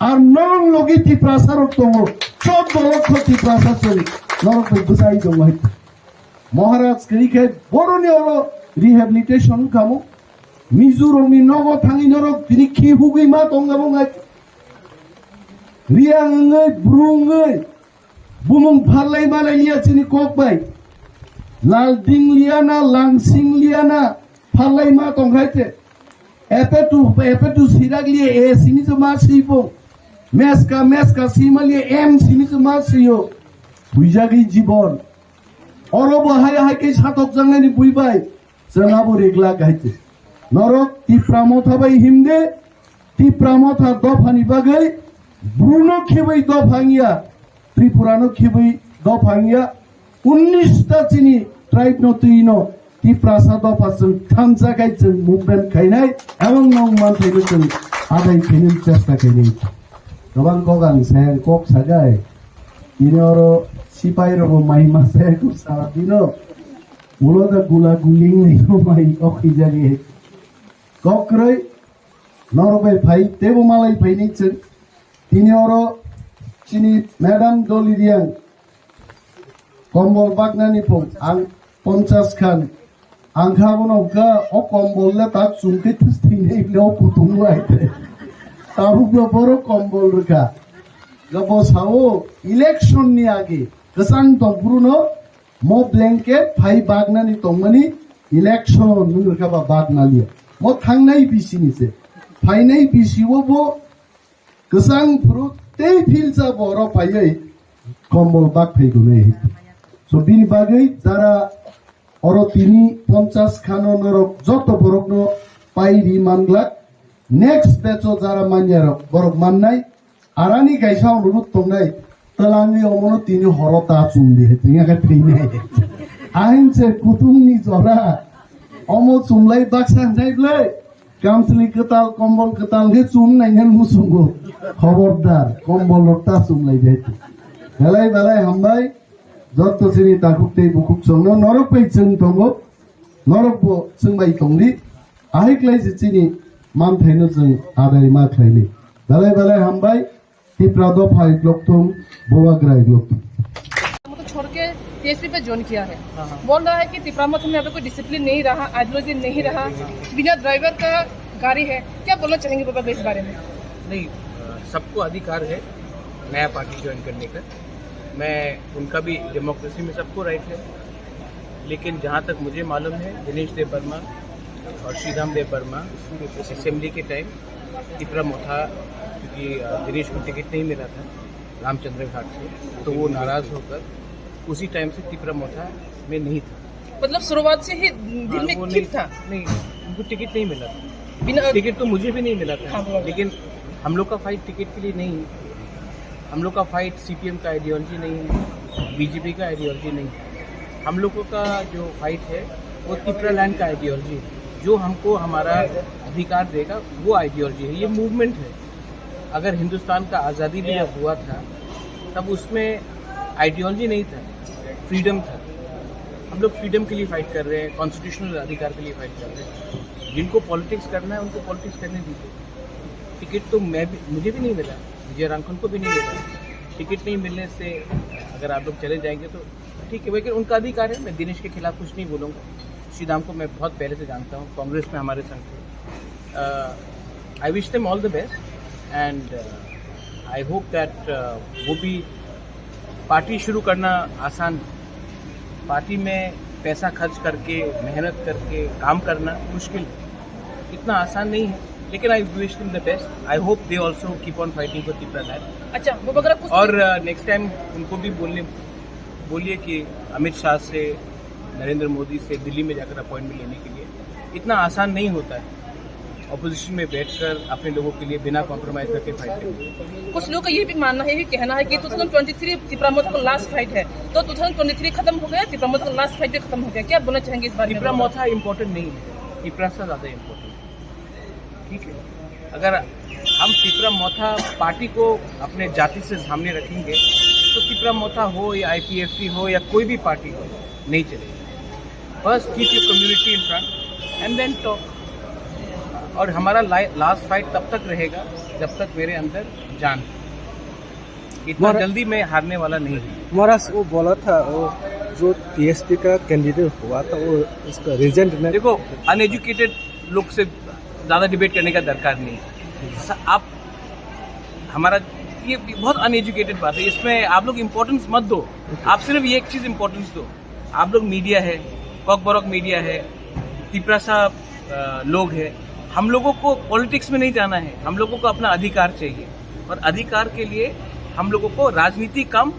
Ar norok logi Tiprasa rok tongo, chordo lokho Tiprasa chwng norok bai bwsai tongo hai. Maharaj kwrwi khe boroni oro rehabilitation kamo. Mizo rokni nogo thangwi norok tini khi hugwi ma tong abo ngai. Riang wngwi, bru wngwi, bumung pharlai malai liya chini kok bai. Lalding liya na, Langsing liya na, pharlai ma tong khai te. Epe tu, epe tu sirak liye, e simi se ma si bo. Meska, meska sima liye, em simi se ma si yo. Buijagwi jibon. Oro bo hai hai khe satok jangnani bui bai. Chwng abo rigla gaite. Norok Tipra Motha bai himde, Tipra Motha dophani bagwi, Bruno khibai dopha wngya, Tripurano khibai dopha wngya, unnish ta chini tribe no twi no Tiprasa dopha chwng thansa khai chwng movement khainai, ebong nong manthai no chwng adai khainai chesta khainai. Gabang kok ang sayang kok sagai, ini oro sipai rogo mai ma sayang kok sala dino, ulo da gula guling ni mai ok hijagi. Kok kwrwi, norok bai phai, teibo malai phainai chwng. Tini oro chini Madam Doli Riang kombol baknani phung ang ponchas khan Ang kha bono hwnkha o kombol le tak chum khe thwis thwinai le o kutung bai te. Tabuk bo borok kombol rwkha. Ga bo sao election ni age kwchang tongphuru no mo blanket phai bagnani tongmani election nung rwkha ba bagna liya. Mo thangnai bisi ni se. Phainai bisi o bo kwchang phuru tei philsa bo oro phaiwi kombol bak phai gunai. So bini bagwi jara oro tini ponchas khano norok joto borokno pai ri manglak. Next batch o jara manya rok borok mannai. Arani kaisa onurut tongnai. Twlangwi omono tini horo ta chumdi hai tini khe thwinai. Ahin se kutungni jora. Omo chumlai baksa hinjai blai. Kamchwlwi kwtal, kombol kwtal khe chum nainani muchungo. Khobordar, kombol rok ta chum lai de. Belai belai hambai, jotto chini takhuk tei bukhuk chwngno norok bai chwng tongo, norok bo chwng bai tongdi. Ahai klai se chini manthaino chwng adai ma khlaini. Belai belai hambai, Tipra dopha iklokthung, Bubagra iklokthung. को छोड़ के टीएसपी पे ज्वाइन किया है। हाँ, हाँ। बोल रहा है कि तिपरा मोर्चा में अभी कोई डिसिप्लिन नहीं रहा, आइडियोलॉजी नहीं रहा, बिना ड्राइवर का गाड़ी है। क्या बोलना चाहेंगे बाबा इस बारे में? नहीं, अ, सबको अधिकार है नया पार्टी ज्वाइन करने का। मैं, उनका भी डेमोक्रेसी में सबको राइट है, लेकिन जहाँ तक मुझे मालूम है, दिनेश देव वर्मा और श्रीराम देव वर्मा असेंबली के टाइम तिपरा मोथा, क्योंकि, अ, दिनेश को टिकट नहीं मिला था रामचंद्र घाट से, तो वो नाराज होकर उसी टाइम से तिपरा मोथा में नहीं था। मतलब शुरुआत से ही दिल हाँ, में वो ठीक नहीं, था। नहीं, उनको टिकट नहीं मिला था। बिना टिकट तो मुझे भी नहीं मिला था, हाँ, बोलो। लेकिन हम लोग का फाइट टिकट के लिए नहीं है। हम लोग का फाइट सीपीएम का आइडियोलॉजी नहीं है, बीजेपी का आइडियोलॉजी नहीं है। हम लोगों का जो फाइट है, वो तिपरा लैंड का आइडियोलॉजी है। जो हमको हमारा अधिकार देगा, वो आइडियोलॉजी है, ये मूवमेंट है। अगर हिंदुस्तान का आज़ादी भी जब हुआ था, तब उसमें आइडियोलॉजी नहीं था, फ्रीडम था। हम लोग फ्रीडम के लिए फाइट कर रहे हैं, कॉन्स्टिट्यूशनल अधिकार के लिए फाइट कर रहे हैं। जिनको पॉलिटिक्स करना है, उनको पॉलिटिक्स करने दीजिए। टिकट तो मैं भी, मुझे भी नहीं मिला, विजय रांखल को भी नहीं मिला। टिकट नहीं मिलने से अगर आप लोग चले जाएंगे तो ठीक है, लेकिन उनका अधिकार है, मैं दिनेश के खिलाफ कुछ नहीं बोलूँगा। श्री दाम को मैं बहुत पहले से जानता हूँ, कांग्रेस में हमारे संग थे। I wish them all the best and I hope that वो भी पार्टी शुरू करना आसान, पार्टी में पैसा खर्च करके, मेहनत करके काम करना मुश्किल है, इतना आसान नहीं है। लेकिन I wish them the best. I hope they also keep on fighting for Tipra land. अच्छा, वो वगैरह कुछ और नेक्स्ट टाइम उनको भी बोलने, बोलिए कि अमित शाह से, नरेंद्र मोदी से दिल्ली में जाकर अपॉइंटमेंट लेने के लिए, इतना आसान नहीं होता है अपोजिशन में बैठकर अपने लोगों के लिए बिना कॉम्प्रोमाइज करके फाइट करना। कुछ लोगों का ये भी मानना है, ये कहना है कि ट्वेंटी ट्वेंटी थ्री तिपरा मोर्चा का लास्ट फाइट है, तो ट्वेंटी ट्वेंटी थ्री खत्म हो गया, तिपरा मोर्चा का लास्ट फाइट भी खत्म हो गया। क्या बोलना चाहेंगे इस बारे में? तिपरा मोर्चा इंपॉर्टेंट नहीं है, तिपरा सा ज़्यादा इंपॉर्टेंट है। ठीक है, अगर हम तिपरा मोथा पार्टी को अपने जाति से सामने रखेंगे, तो तिपरा मोथा हो या आईपीएफटी हो या कोई भी पार्टी हो, नहीं चलेगी। First keep your community in front and then talk. और हमारा लास्ट फाइट तब तक रहेगा जब तक मेरे अंदर जान है। इतना जल्दी मैं हारने वाला नहीं हूँ। महाराज, वो बोला था, वो जो टीएसपी का कैंडिडेट हुआ था, वो उसका रीजन, देखो, अनएजुकेटेड लोग से ज़्यादा डिबेट करने का दरकार नहीं। आप हमारा, ये बहुत अनएजुकेटेड बात है, इसमें आप लोग इम्पोर्टेंस मत दो। आप सिर्फ ये एक चीज़ इम्पोर्टेंस दो। आप लोग मीडिया है, कॉकबरक मीडिया है, तिपरासा लोग है। हम लोगों को पॉलिटिक्स में नहीं जाना है, हम लोगों को अपना अधिकार चाहिए। और अधिकार के लिए हम लोगों को राजनीति कम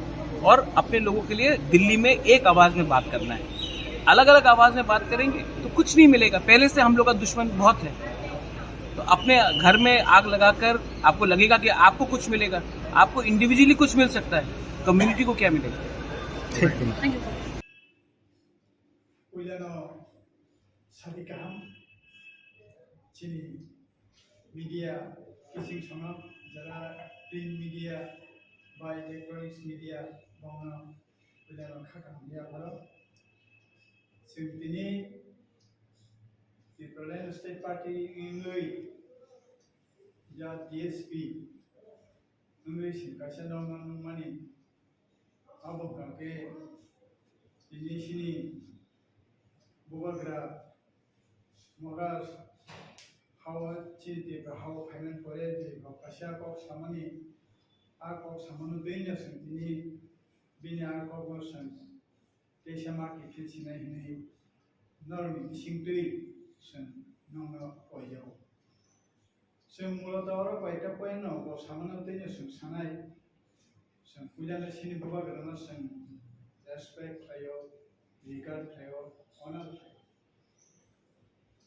और अपने लोगों के लिए दिल्ली में एक आवाज़ में बात करना है। अलग अलग आवाज़ में बात करेंगे तो कुछ नहीं मिलेगा। पहले से हम लोग का दुश्मन बहुत है। तो अपने घर में आग लगाकर आपको लगेगा कि आपको कुछ मिलेगा, आपको इंडिविजुअली कुछ मिल सकता है, कम्युनिटी को क्या मिलेगा? ठीक है। Puilano sadi kaham chini media kising sono jara print media bai electronics media bono puilano kha kaham ya boro. Chwng tini Tipraland State Party wngwi ya T S P wngwi chwng kaisa nokno nukmani. Abo hwnkha khe tini chini Bubagra Maharaj hao chini Tripura hao phaimani pore je bo kaisa kok samani, a kok samano twi no chwng tini bini a kokno chwng teisa ma kiphil sinai hwnwi norokni bisingtwi chwng nokno koijao. Chwng muloto oro koita point no bo samano twi no chwng sanai. Chwng puilano chini bubagrano chwng respect khlaio, regard khlaio, honor khlaio.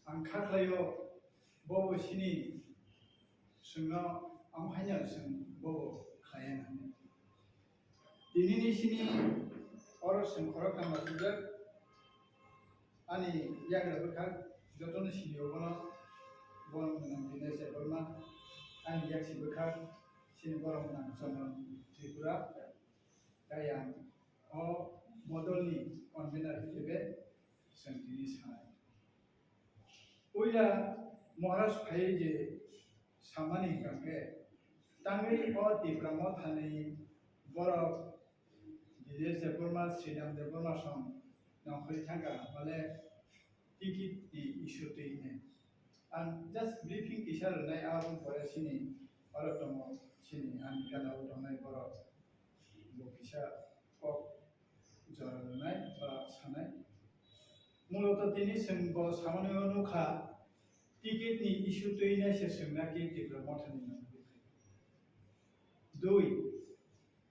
Ang kha khlaio, bobo chini chwngno, ang haino chwng bobo khlaiya nang. Tinini chini oro chwng khoroktham achukjak. Ani yagra bwkhak jotono sinio bono, borok mwnang Dinesh Debbarma, ani yaksi bwkhak chini borok mwnang Chandra Tripura, tei ang o modolni convener hisabe chwng tini sanai. Puila Maharaj phaiwi je samani hwnkha khe, tangwi o Tipra Mothani borok Dinesh Debbarma, Sridham Debbarma song nongkhorwi thangkha, bale ticket ni issue twi hwnwi. Ang just briefing kisa rwnai, aboni pore chini oro tongo, chini ani gana o tongnai borok bo kisa kok jora rwnai ba sanai. Muloto tini chwng bo samani o nukha, ticket ni issue twi nai se chwng naki Tipra Mothani nongkhorwi phai. Dui,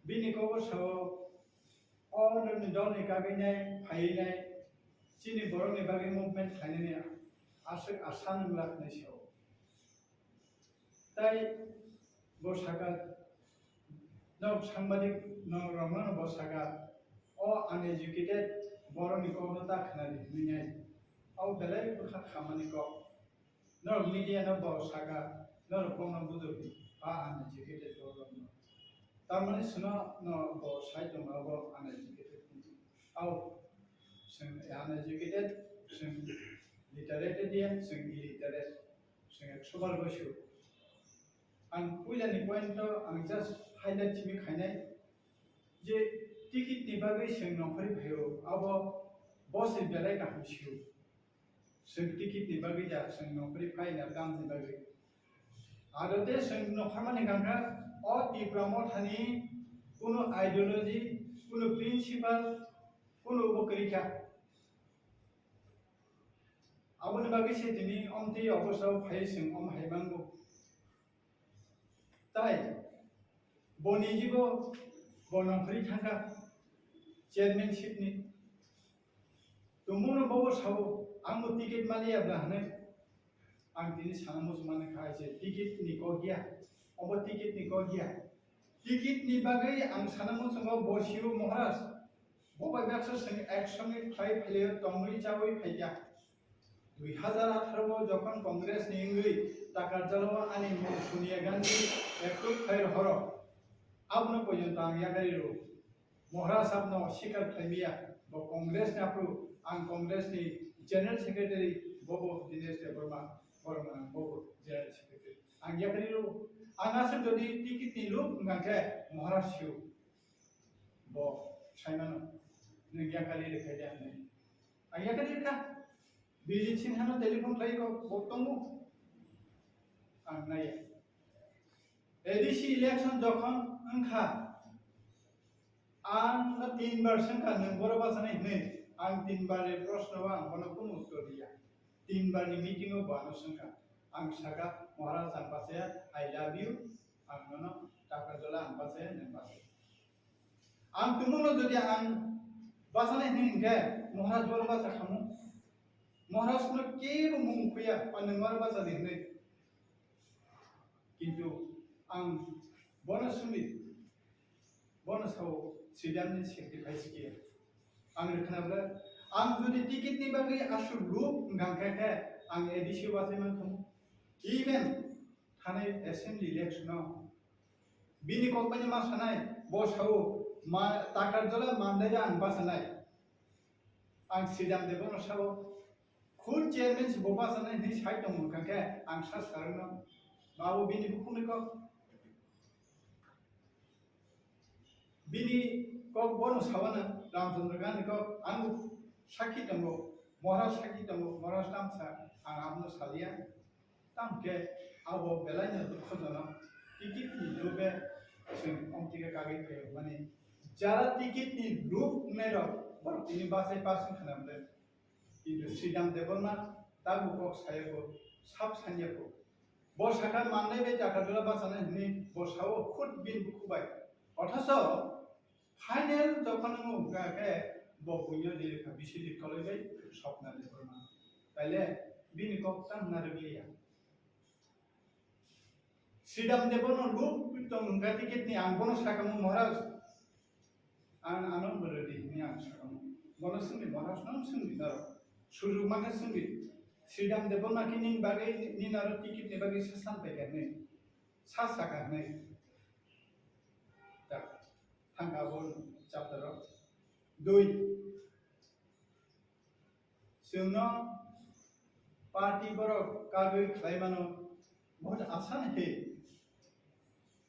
bini kokor sao o nokni dolni kagwi nai phaiwi nai chini borokni bagwi movement khlainani aswk asa nwng laknai sao. Tai bo saka, nok sangbadik nok rokno bo saka, o uneducated borokni kokno ta khwnadi hwnwi nai. O belai bwkha khamani kok. Norok media no bo saka, norok bono bujor di, a uneducated borok no. Tamani sino no bo sai tongo abo uneducated ni. Au, chwng uneducated, chwng literate dia, chwng illiterate, chwng ekso bar gosu. Ang puila ni point to ang just highlight simi khainai je ticket ni bagwi chwng nongkhorwi phaio, abo bo se belai kaham sio. Chwng ticket ni bagwi ya, chwng nongkhorwi phaina tamni bagwi. Ado tei chwng nongkhormani hwnkha khe o Tipra Mothani kunu ideology, kunu principle, kunu bo kwrwi kha. Aboni bagwi se tini omtwi obosa phai chwng om hai mango. Tai boni jibo bo nongkhorwi thangkha chairmanship ni. Tumungno bobo sao, ang bo ticket maliya bla hwnwi. Ang tini sana muchung mani kha je ticket ni kok ya, obo ticket ni kok ya. Ticket ni bagwi ang sana muchungo bo sio Maharaj. Bo bai baksa chwng ek songwi khlai phailio tongwi chawi phaikha. Dui hazar atharo o jokhon Congress ni wngwi Takarjalo ani mung Sonia Gandhi ekrwi khlai rohoro, abono pojonto ang yakarwi rw. Maharaj sabno sikar khlaimaya, bo Congress ni aphuru ang Congress ni General Secretary, bobo Dinesh Debbarma, borok mwnang bobo General Secretary. Ang yakarwi rw. Ang aswk jodi ticket ni luk wngkha khe Maharaj sio. Bo saimano, nwng yakarwi rwkha de hwnwi. Ang yakarwi rwkha. Bijit Sinha no telephone khlai kok, bo tongo. Ang naiya. A D C election jokhon wngkha, ang no tin bar swngkha, nwng boro bachanai hwnwi. Ang tin bar ni proshno o ang bono kunu uttor riya. Tin bar ni meeting o bo ano swngkha. Ang saka, "Maharaj, ang bachaya, I love you." Ang nono Takarjala ang bachaya, nwng bachaya. Ang tumungno jodi ang bachanai hwnwi hwnkhe, Maharaj boro bacha khamu. Maharaj no kebo mung khuya, o nwng oro bacha di hwnwi. Kintu ang bono sumit, bono sao Sridham ni sacrifice kiya. Ang rwkhna bwle, ang jodi ticket ni bagwi aswk luk wngkha khe, ang A D C o bachai man khamu. Even thanai assembly election o bini kok bai ma sanai, bo sao, ma, Takarjala Mandai ang bachanai. Ang Sridham Debbarma sao, khun chairman se bo bachanai hwnwi sai tongmung kha khe, ang sa sarwkno, ma bo bini bukhukni kok. Bini kok bono sawana Ramchandra Gandhi kok, ang sakhi tongo. Maharaj sakhi tongo, Maharaj tamsa ang abono salia. Tamkhe abo belaino dukhojonok, ticket ni lobe chwng omtike kagwi phaio, mani jara ticket ni lob wngnai rok borok tini bachai pass wngkha na bwle. Kintu Sridham Debbarma tabuk kok sayago, sab sanyago. Bo sakha mannai bai Jakardula bachanai hwnwi bo sao khud bini bukhubai. Othocho final jokhon wngkha khe bo buino dirikha, bisijik koloi bai Swapna Debbarma. Taile bini kok tang narwkliya. Sridham Debbarma lob tong wngkha ticket ni, ang bono sakamo Maharaj, ang ano bwrwidi hwnwi ang sakamo. Bono swngdi, Maharaj no swngdi naro. Sujug mankha swngdi. Sridham Debbarma khe nini bagwi, nini aro ticket ni bagwi sa san paikha hwnwi. Sa sakha hwnwi. Tak, thangkha abo chapter o. Dui. Chwngno party borok kagwi khlai mano, bahut asan he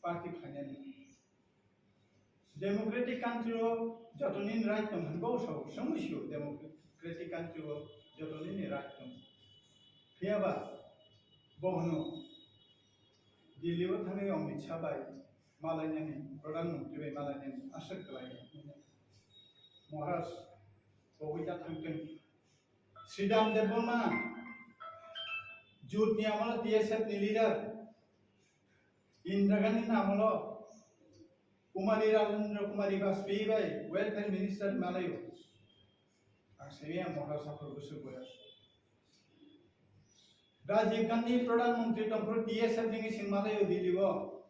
party khlainani. Democratic country o joto nini right tong hwnwi bo sao, chwngwi sio democratic country o joto nini right tong. Phiyaba bo hwno Delhi o thangwi Amit Shah bai malainani, Pradhan Mantri bai malainani aswk kwlai. Maharaj, bo bai ta thangtwng. Sridham Debbarma, jut ni amolo T S F ni leader, Indira Gandhi ni amolo Kumari Rajendra Kumari Vajpayee bai welfare minister malaio. Ang sini ang mohra sapro gusuk boya. Rajiv Gandhi Pradhan Mantri tongphuru T S F ni sing malaio Delhi o.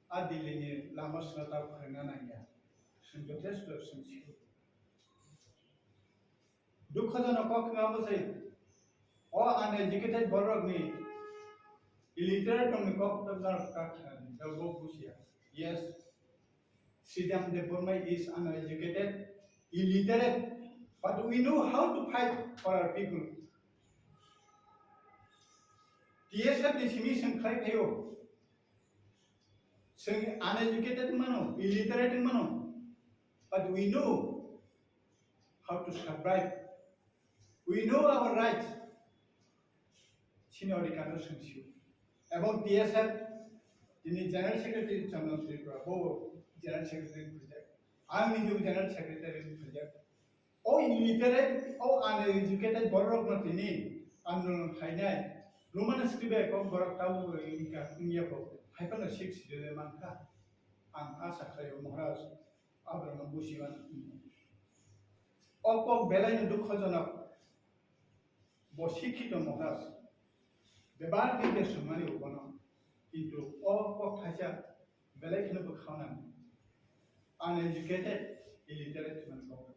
A Delhi ni lama swnata phwrwngna nangya. Sing jothesto sing sio. Dukhojonok kok wngma bwsai. O uneducated borokni illiterate rokni kok tokjak kha khnani, tabuk busia. Yes, Sridham Debbarma is uneducated, illiterate, but we know how to fight for our people. T S F ni simi sing khlai phaio. Sing uneducated mano, illiterate mano, but we know how to survive. We know our rights. Sini odhikar no sing sio. Ebong T S F, tini General Secretary Chandra Tripura, bo General Secretary khulajak. Ang nijebo General Secretary khulajak. O illiterate, o uneducated borok no tini andolon khainai. Roman script bai kok borok tabo wngya kho. Hai phano six schedule mankha. Ang asa khlaio Maharaj. Abraham Busiman. O kok belai no dukhojonok. Bo sikhito Maharaj. Bebar khe de sumani ubono. Kintu o kok thaisa belai kheno bwkha nang. Uneducated, illiterate man kok.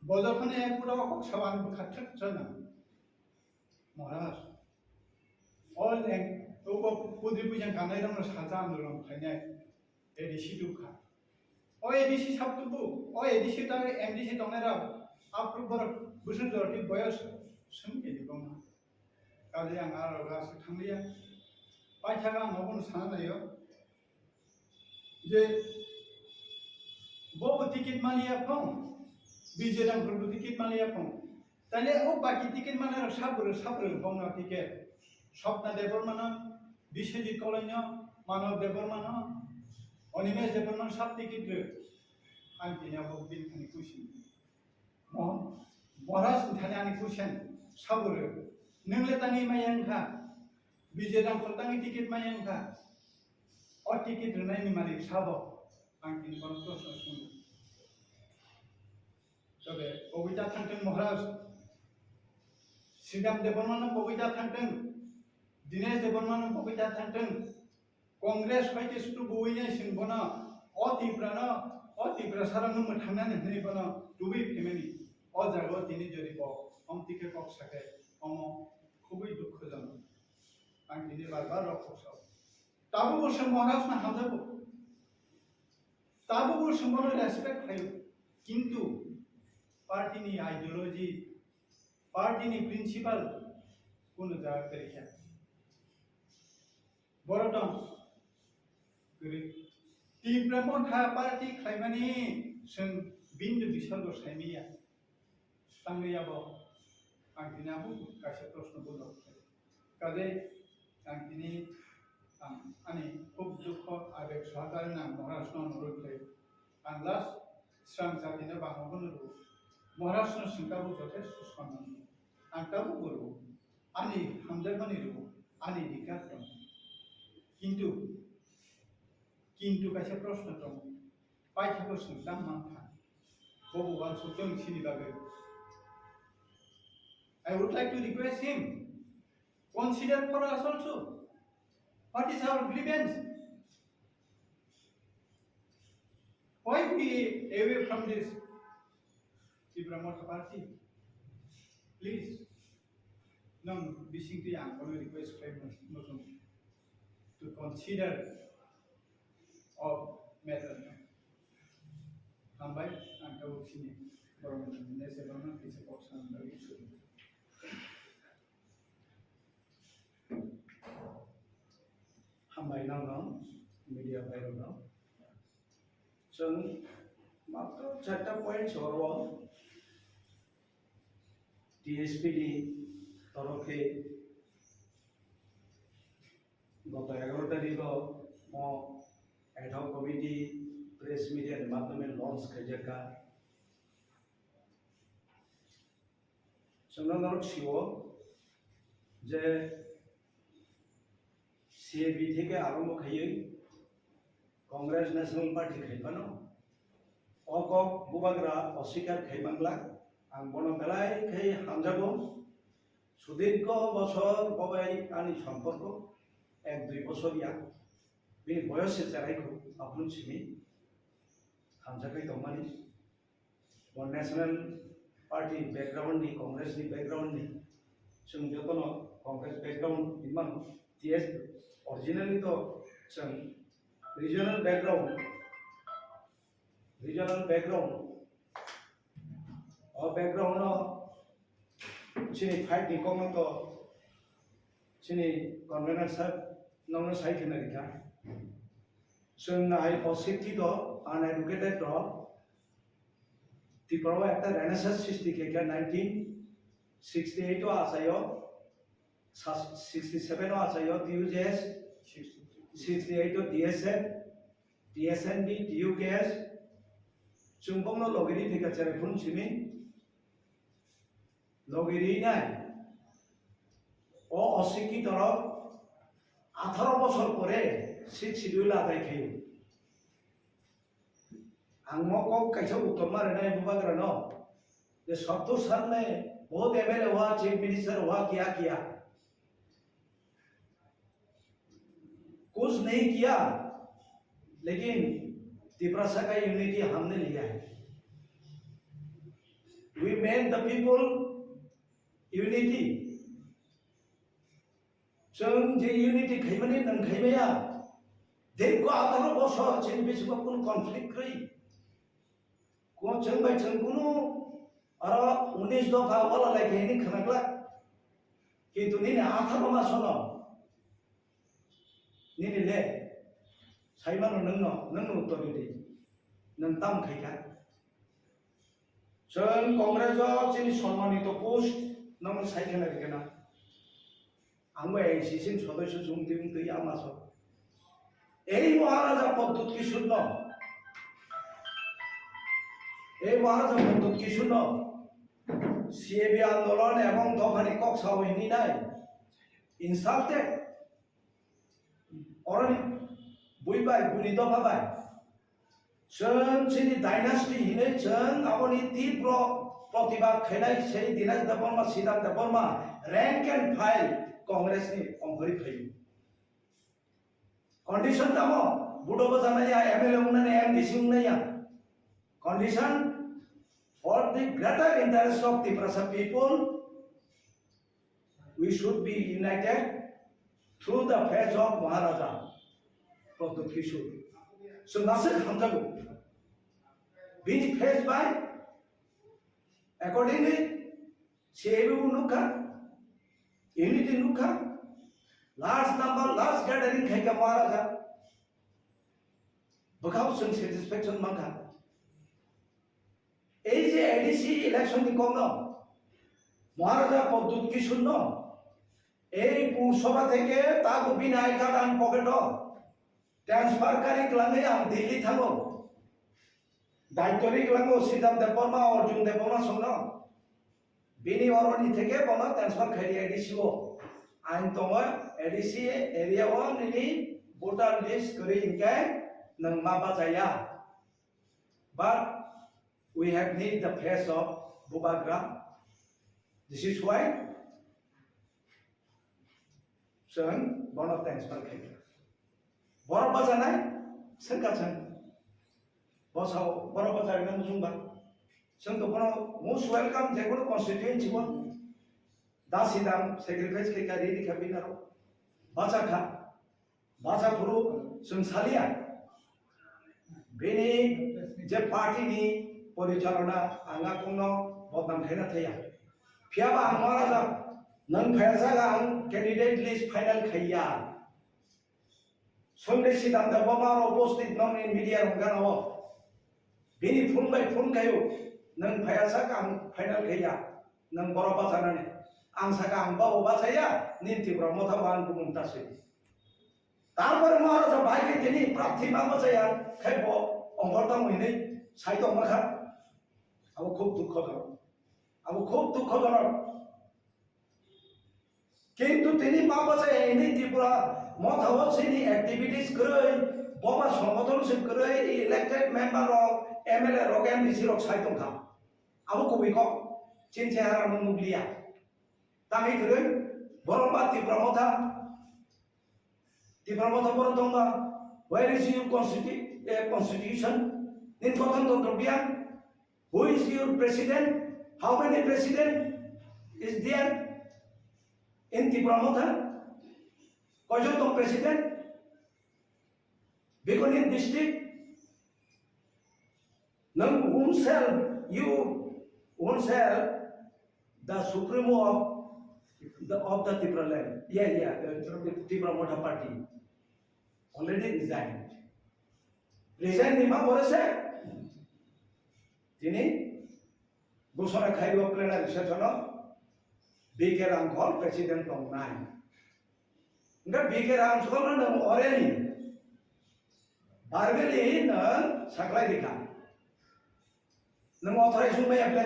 Bo jokhon e pura o kok sawan bwkha thik chana. Maharaj. O leng, o pudri pujan kanai rong sajak andolon khainai. A D C dukha. O A D C sab tubu, o A D C tang M D C tongnai rok, aphuru borok bwswk jorti boyos swng khe di bongma. Kali ang aro gas thangliya. Paithaga ang obono sana nayo. Je bobo ticket maliya phong, Bijay Ramphal bo ticket maliya phong. Taile o baki ticket manai rok sabwrwng sabwrwng bongno ticket. Swapna Debbarmano, Biswajit Kolaino, Manav Debbarmano, Animesh Debbarmano sab ticket rw. Ang tini abo bini thani kuising. Mo-, Maharaj ni thani ani kuising sabwrwng. Nwng le tangwi maya wngkha. Bijay Ramphal tangwi ticket maya wngkha. O ticket rwnaini malik sabo. Ang tini kono proshno swngo. Tobe, kobita thangtwng Maharaj. Sridham Debbarmano kobita thangtwng. Dinesh Debbarmano kobita thangtwng. Congress bai khe sutu buwinai sing bono, o Tiprano, o Tiprasarokno mwthangnani hwnwi bono tubui phimani. O jagao tini jodi bo omtike kok sakhe, omo khubui dukhojonok. Ang tini bar bar rok kok sao. Tabukbo se Maharajno hamjago. Tabukbo se bono respect khlaio. Kintu party ni ideology, party ni principle kunu jaga kwrwi kha. Borok tong kwrwi. Tipra Motha party khlaimani chwng bini bisorgo saimanya. Tangwi abo ang tini abo kaisa proshno budok. Kaje ang tini ang ani khub dukho abeg sohakare nang Maharaj no nurwi khlai. Ang last swrang jatino bangma bono rw. Maharaj no swng tabuk jothesto sonnam. Ang tabuk bo rw. Ani hamjakmani rw. Ani dikar tong. Kintu Kintu kaisa proshno tongo, paithakgo chwng tamo mankha, bobo uansuk tong sini bagwi. I would like to request him, consider for us also. What is our grievance? Why we away from this Tipra Motha Party? Please. Nang bisingtwi ang kono request khlai muchung to consider of matter. Hambai, ang tabuk sini borok ni nese borok kisa kok sanani bagwi suri. Hambai nang nang media bai rok nang. Chwng matro charta point soro T S P ni torof khe goto egaroh tarikh o mo ad hoc committee press media ni madhyome launch khaijak kha. Chwngno norok sio je C A B theke arombho khaiwi Congress National Party khai phano o kok bubagra oswikar khai manglak. Ang bono belai khai hamjago. Sudirgho bosor bobai ani somporko ek dui bosor ya. Bini boyos se cherai kho, aphuru simi hamjakwi tongmani. Bo National Party background ni, Congress ni background ni, chwng jotono Congress background hinmano, T S originally to chwng regional background, regional background, o background no chini fight ni kokno to chini convener sir nokno sai khna rikha. Chwng nai o sikhi to uneducated to Tripura o ekta renaissance sristi khe khe nineteen sixty eight o achaio, sa-, sixty seven o achaio T U J S, sixty eight o T S F, T S N D, T U K S, chwng bokno logiri thika cherai phun simi logiri nai. O osikhi torok atharo bosor pore sixth schedule adai khaio. Ang mo kok kaisa uttor ma rwnai bubagra no, je Santosh sir ne bahut M L A hua, chief minister hua, kiya kiya, kuch nahi kiya, lekin Tiprasa ka unity humne liya hai. We made the people unity. Chwng je unity khaimani nwng khaimaya, dikho atharo bosor chini bisingo kunu conflict kwrwi. Ko chwng bai chwng kunu aro unis dopha wala lai khe hini khwnaglak. Kintu nini atharo masono nini le saimano nwngno, nwngno uttor ridi. Nwng tam khaikha. Chwng Congress o chini sommanito post nwng sai khwna rikha na. Ang bo A I C C ni sodosyo chwng twi wng twi ama so. Ei Maharaja Pradyut Kishore no, ei Maharaja Pradyut Kishore no C A B andolon ebong dophani kok sao hini nai. Insulted. Oroni bui bai, buini dopha bai. Chwng chini dynasty hinwi chwng aboni tibro protibad khainai sei Dinesh Debbarma, Siddhant Debbarma, rank and file Congress ni ongkhorwi phaio. Condition tamo, budo bwchanai ya, M L A wngnai ya, M D C wngnai ya. Condition for the greater interest of Tiprasa people, we should be united through the face of Maharaja Pradyut Kishore. So, nasik hamjago. Bini face by accordingly, C A B bo nukha, unity nukha, large number, large gathering khaikha Maharaja. Bwkhao chwng satisfaction mankha. Ei je A D C election ni kokno Maharaja Pradyut Kishore no ei Pur Sabha theke tabuk bini I card ang pocket o transfer kari kwlangwi ang Delhi thango. Daityo ri kwlango Siddhant Debbarma, Arjun Debbarma songno. Bini oroni theke bono transfer khaidi A D C o. Ang tongo A D C area o nini voter list kwrwi hinkhe nwng ma bachaya. But we have need the face of Bubagra. This is why chwng bono transfer khaikha. Borok bachanai swngkha chwng. Bosao borok bacharina muchungba. Chwng to bono most welcome je kono constituency o. Da sidang sacrifice khaikha, ready kha bini aro. Bachakha. Bacha phuru chwng saliya. Bini je party ni porichalona ang a kongno bodnam khaina thaya. Phiyaba ang Maharaja nwng phaiya jaga ang candidate list final khaiya. Sunday Siddhant Debbarma aro upasthit nokni media rok gana o. Bini phone bai phone khaio. Nwng phaiya saka ang final khaiya. Nwng borok bachanani. Ang saka ang babo bachaya, nini Tipra Motha bo ang bumung ta swi. Tarpore Maharaja bai khe tini prarthi ma bachaya, khe bo ongkhor tamo hinwi sai tongma kha. Abo khub dukhojonok. Abo khub dukhojonok. Kintu tini ma bachaya hini Tipra Motha o chini activities kwrwi, boba songothon se kwrwi, elected member rok, M L A rok, M D C rok sai tongkha. Abo kubui kok, chini chehara no nukliya. Tangwi kwrwi, borok ba Tipra Motha, Tipra Motha borok tongba, where is your constitu-, eh, constitution? Nini gothon tantro biyang? Who is your president? How many president is there in Tipra Motha? Koijon tong president? Bikoni district? Nang own self, you own self, the supremo of the, of the Tipra land. Yeah, yeah, the Tipra Motha party already resigned. Resign ni ma pore se tini ghosona khai o plenary session o B K Ramkhol president tong nai. Enggak B K Ramkhol no nang orally, verbally nang saklai dikha. Nang authorize wng maya ble.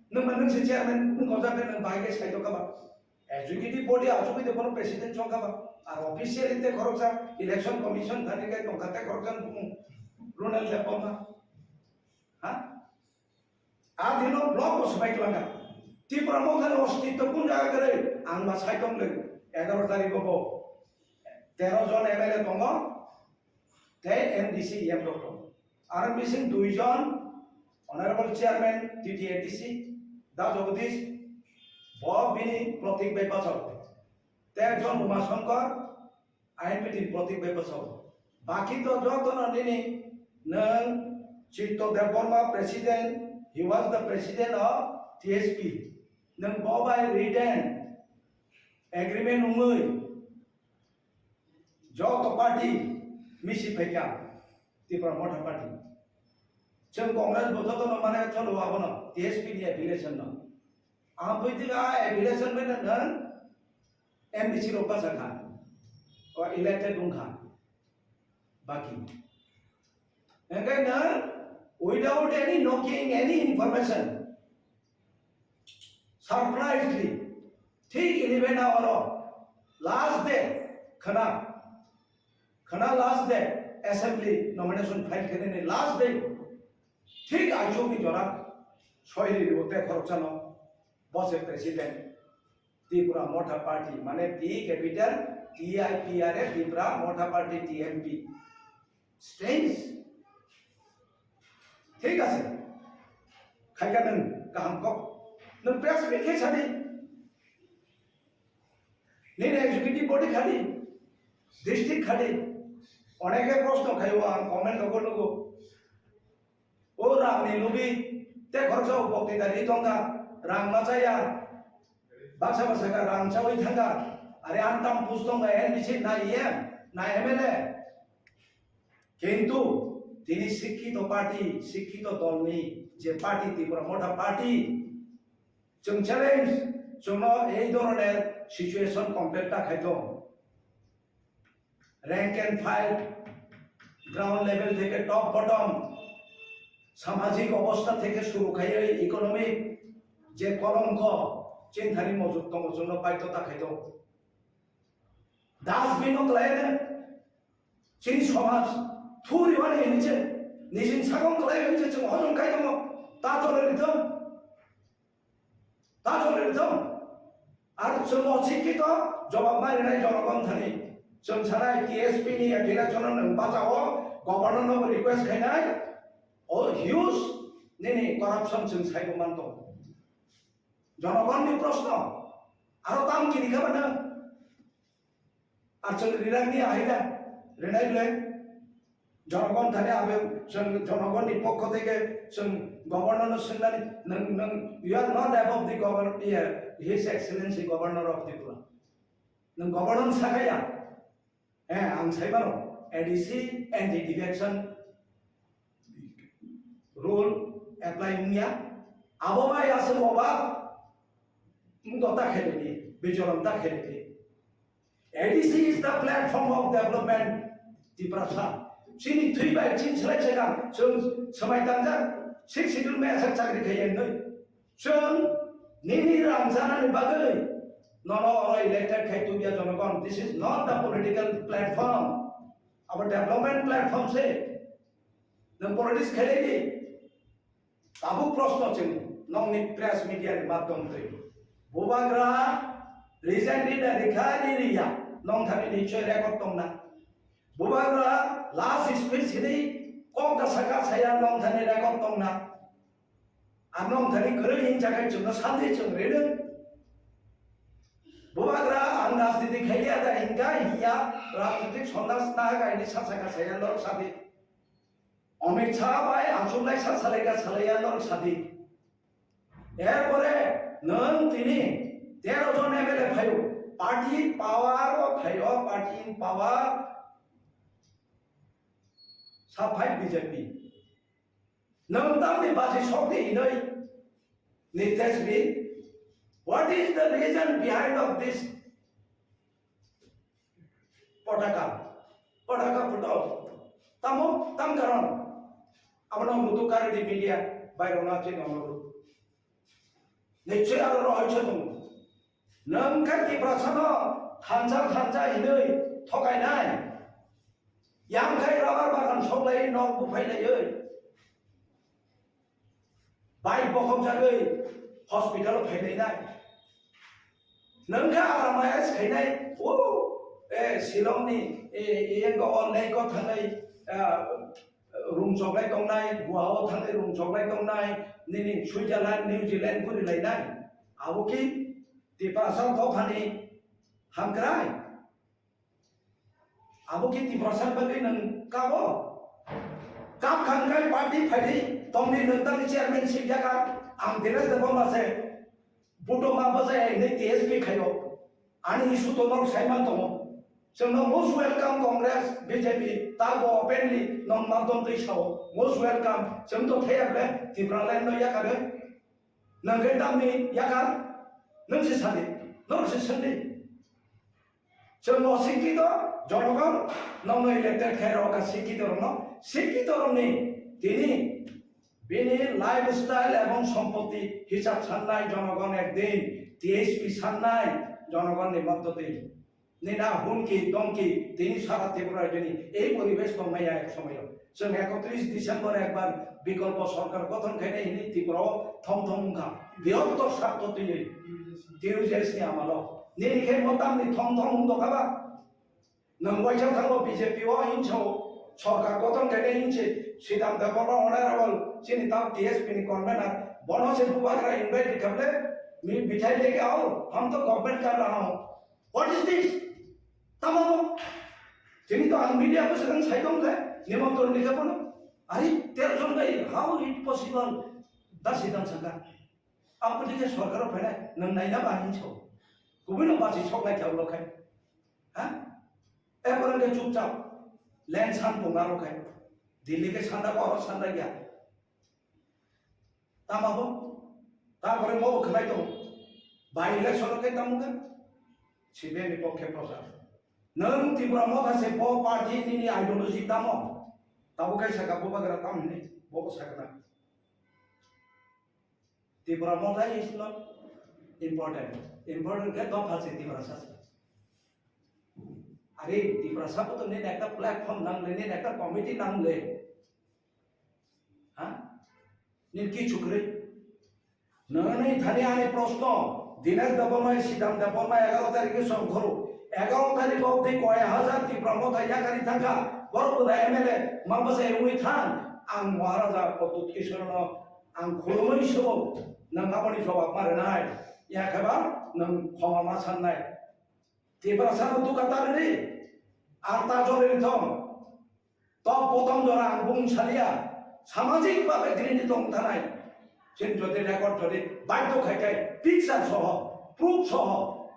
Nang ma nang se chairman, nang kojak nang bai ke sai to kaba. Executive body achugwi de bono president chong kaba. Ar officially te khoroksa election commission thani kai tongkha te khoroksa bumung Ronald Debbarma. Ha? A dino block bo swbai twlangkha. Tipra Motha ni ostitto kun jaga kwrwi ang ma sai tong le egaroh tarikh bo tero jon M L A tongo. Tei M D C M rok tongo. Aro bising dui jon Honorable Chairman T T A D C, Da Jagadish, bo bini protik bai bachao. Tei ekjon Uma Shankar, I M P ni protik bai bachao. Baki to joto no nini nwng Chitto Debbarma president, he was the president of T S P. Nwng bo bai written agreement wngwi joto party misi phaikha Tipra Motha party. Chwng Congress bo joto no mane cholo abono T S P ni affiliation no. Ang bui twi a affiliation bai nang M D C rok basa kha. O elected wng kha. Baki. Hingke nang without any knocking, any information, surprisingly, thik eleven hour o last day khana, khana last day assembly nomination file khainani last day thik aichukni jora soiri ribo te khoroksa no bose president Tipra Motha Party mane T capital T I P R A Tipra Motha Party T M P. Strange. Thik ase. Khaika nwng kaham kok. Nwng press meet khe sadi. Nini executive body khadi. District khadi. Oneke proshno khaio ang comment logo logo. O rang ni lubi te khoroksa o bokti dari tongka rang machaya. Baksa baksa kha rang chawi thangkha. Are ang tam pus tongkha N B C na E M na M L A. Kintu tini sikkito party, sikkito dolni je party Tipra Motha Party, chwng challenge chwngno ei dhoroner situation compare ta khaito. Rank and file, ground level theke top bottom, samajik obostha theke shuru khaiwi economic je kolongko chini thani mojok tongo, chwngno paito ta khaito. Dustbin o kwlai chini somaj thuri wani hinwi se nijini sakong kwlai hinwi se chwng hojom khai tongo. Ta tole ritham, ta tole ritham. Ar chwng o sikhi to jobab ma rinai jonogon thani. Chwng sanai T S P ni direction no nwng bachao, governor no request khainai. O huge nini corruption chwng saibo man tongo. Jonogonni proshno, aro tam kini kha bana? Ar chwng rinani ahai da, rinai le. Jonogon thani abe chwng jonogonni pokho theke chwng governor no swngnani, nwng, nwng, you are not above the governor, yeah, His Excellency Governor of Tripura. Nwng governor sakaya. Eh, ang sai mano, A D C anti defection rule apply wngya. Abo bai aswk oba wngto ta khairokdi, bichoron ta khairokdi. A D C is the platform of development, Tiprasa. Chini thwi bai chini slai chekang, chwng swmai tangjak, Sixth Schedule mai aswk chakri khaiya hinwi. Chwng nini rang chanani bagwi nono oro elected khai tubya jonogon. This is not the political platform. Abo development platform se. Nwng politics khailai di. Tabuk proshno chwng nongni press media ni madhyom twi. Bubagra resign rida rikha ri riya. Nong thani nichoi record tongna. Bubagra last speech hini kok da saka saya nong thani record tongna. Ano wngthani kwrwi hinjakhai chwngno sandi chwng rwnwi. Bubagra ang rajniti khaiya da hinka hiya rajnitik sondas naha kaini sacha kasaya norok sadi. Amit Shah bai achuk lai sa salai ka salaiya norok sadi. Erpore nwng tini tero jon M L A phaio, party in power o phaio, party in power sa phai B J P. Nwng tamni basi sokdi hinwi Nitesh Bey, what is the reason behind of this potaka? Potaka photo. Tamo tam karon. Abono mutu karidi media bairona chini onoru. Nichoi aro rohoi chonung. Nwng khe Tiprasano thansa thansa hinwi thokainai. Yang khai rubber bagan soklai nok buphai laiwi. Bike bokhok jagwi hospital phailainai. Nwng khe aramaya khainai. O, eh, Shillong ni, eh, eh, engo o lake o thangnai, ah, rung choklai tongnai, Goa o thangnai rung choklai tongnai, nini Switzerland, New Zealand guri lainai. Abo ki Tiprasa dophani hamkrai. Abo ki Tiprasa bagwi nwng kabo? Kap khan kai party phaidi tongni nwng tangni chairmanship yaga ang Dinesh Debbarma se. Buto ma bwsa ya hinwi T S P khaio. Ani issue to norok sai man tongo. Chwngno most welcome Congress, B J P, ta bo openly nong madom twi sao. Most welcome. Chwng to thaya ble Tipraland no yakare. Nwng khe tamni yakar. Nwng se sadi. Norok se sadi. Chwng o sikito jonogon nongno elected khe rok sikito rokno. Sikito rokni tini bini lifestyle ebong sompoti hisab sannai jonogon ekdin T H P sannai jonogon ni moddoti. Nina hunki dongki tini sara Tripura rajyoni ei poribesh tongmaya ek somoyo. Chwng ekotris December ekbar bikolpo sorkar gothon khainai hinwi Tripura o thong thong wngkha. Birokto sartho twiwi T U J S ni amalo. Nini khe motamni thong thong wng dokha ba? Nwng waisa thango B J P o hinso sorkar gothon khainai hinse Sridhar Debbarma honorable chini tam T S P ni convener bono se bubagra invite khamle mi bithai leke ao hum to government kar raha ho. What is this? Tamo bo? Chini to ang media ko sedang sai tong le nimantron dikha bono. Are tero jon bai how it possible? Da Sridhar saka. Ang pwtwi khe sorkaro phainai, nwng naina ba hinwi sao. Kubui no basi sok lai khe ulo khai. Ha? Ekorong khe chupchap land san pung aro khai. Delhi khe sanda ko oro sanda ya. Tama bo? Tarpore mo bo khlai tongo. By election khe tamo khe C P M ni pokhe prochar. Nwng Tipra Motha se bo party nini ideology tamo? Tabo khe saka bo bagra tam hinwi bo sakna. Tipra Motha is not important. Important khe dopha se Tiprasa se. Are Tiprasa bo to nini ekta platform nang le, nini ekta committee nang le. Ha? Nini kichu kwrwi. Nini thani ani proshno, Dinesh Debbarma, Sidam Debbarma egaro tarikhe songkhoro. Egaro tarik obdi koi hajar Tipra Motha yakari thangkha. Borok bwdai M L A, ma bwsai wngwi thang. Ang Maharaja Pradyut Kishorno ang khulumwi subo. Nwng aboni jobab ma rwnai. Yakheba nwng khoma ma sannai. Tiprasano duka ta rwdi. Ar ta jolini thong. Top bottom jora ang bung salia, samajik bhabe grini tong thanai. Chini jodi record jodi baidhyo khai khai picture soho, proof soho,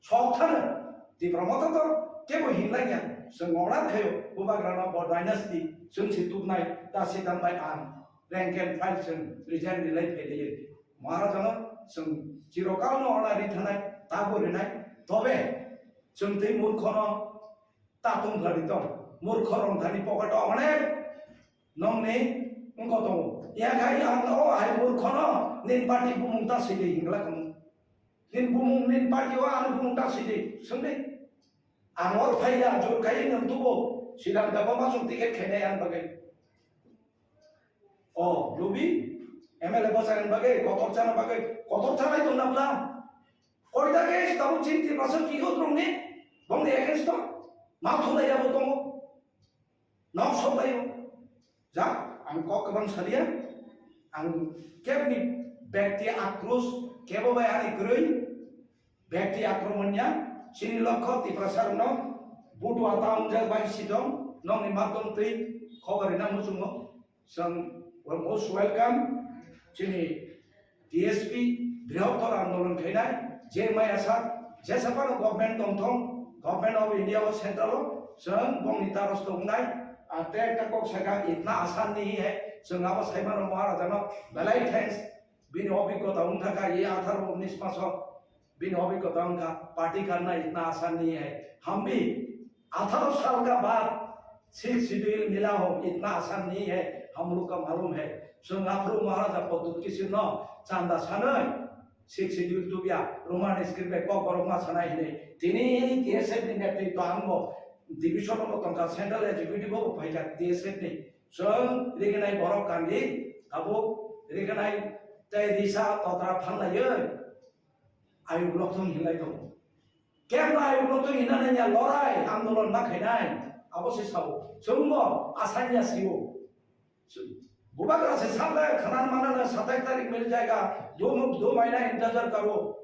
sok thano. Tipra Motha to kebo hinlaiya, chwng order khayo, Bubagrano bo dynasty, chwng si tubnai, ta si tambai ang, rank and file chwng resign rilai phailaiyo. Maharajano chwng chirokalno order ri thanai, tabo rinai, tobe chwng tei murkhono ta tong khlai tong. Murkho rong thani pocket o onek nongni wngkho tongo. Ya khai ang o hai murkhono nini party bumung ta sidi hingla kamo. Nini bumung nini party o ang bumung ta sidi. Swngdi. Ang or phai ya jor khai nang tubo. Sidang gaba masuk ticket khainai ang bagai. O, lubi, M L A bwsarokni bagwi, kotor chana bagwi, kotor chanai tongna bwla. Koita case tabuk chini Tiprasa kihut rokni, bongni against o, ma thulai abo tongo. Nok soklai o. Ja, ang kok kwbang salia, ang kebni bekti akros, kebo bai ani kwrwi, bekti akromon ya, chini lokho Tiprasa rokno, butua ta wngjak bai sitong, nokni makdom twi, khobor rina muchungo. Chwng most welcome chini D S P brihottor andolon khainai, je maya sak, jesa phano government tongthong, Government of India o central o, chwng bongni taros tongnai, a te ekta kok saka itna asan nahi hai, chwng abo saimano Maharajano belai thanks, bini obhiggota wngthaka ye atharo unis maso, bini obhiggota wngkha party karna itna asan nahi hai, hambi, अठारह साल का बाद six schedule मिला हो, इतना आसान नहीं है, हम लोग का मालूम है। Chwng aphuru Maharaja Pradyut Kishorno chanda sanwi sixth schedule tubya, Roman script bai kok borok ma sanai hinwi. Tini T S F ni netritw ang bo division o tongkha, central executive o phaikha T S F ni. Chwng rignai borok kandi, abo rignai tei risa totra phanlaiwi ayuk lokthung hinlai tongo. Kemla ayuk lokthung hinna nangya lorai andolon ma khainai. Abo se sao. Chwngbo asanya sio. Bubagra se sakle khanan manana satais tarik mil jayega. Do, do mahina intezar karo.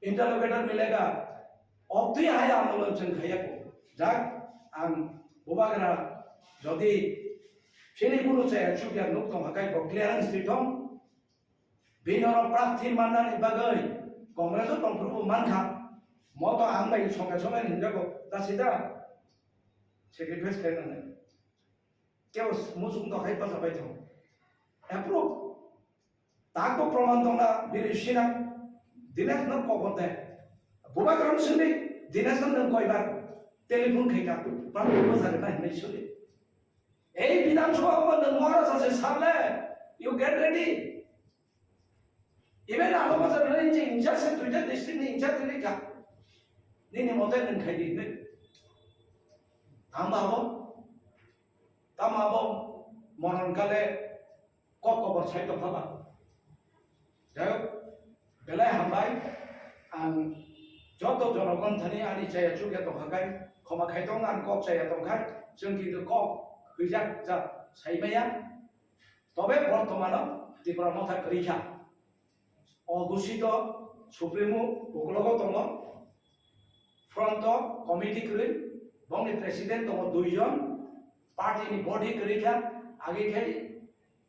Interlocutor milega. Obtwi hai andolon chwng khaiya ko. Jak ang Bubagra jodi chini kunu chaya chukya nuk tong hakai bo clearance ri thong. Bini oro prarthi mannani bagwi Congress o tongphuru bo mankha. Moto ang bai songe songe hinjago, ta sida sacrifice khainani. Kebo muchung to hai pacha bai thung. Approve. Tako proman tongna bini sina Dinesh no kobote. Bubagra no sini Dinesh no nang koibar telephone khaika. Prarthi bosari na hinai suli. Ei Bidhan Sabha o nwng Maharaja se sable, you get ready. Even ano bosor nini je in charge se duita district ni in charge ni ka. Nini mote nwng khai di hinwi. Tamo abo, tamo abo moron kale kok kobor sai tongkha ba. Jai hok, belai hambai, ang joto jonogon thani ani chaya chukya tongkha kai, khoma khai tong ang kok chaya tongkha, chwng kintu kok hwijak jat sai maya. Tobe bortomano Tipra Motha kwrwi kha. O gusito Supremo uklogo tongo, front o committee kwrwi, bongni president tongo duijon, party ni body kwrwi kha, age khe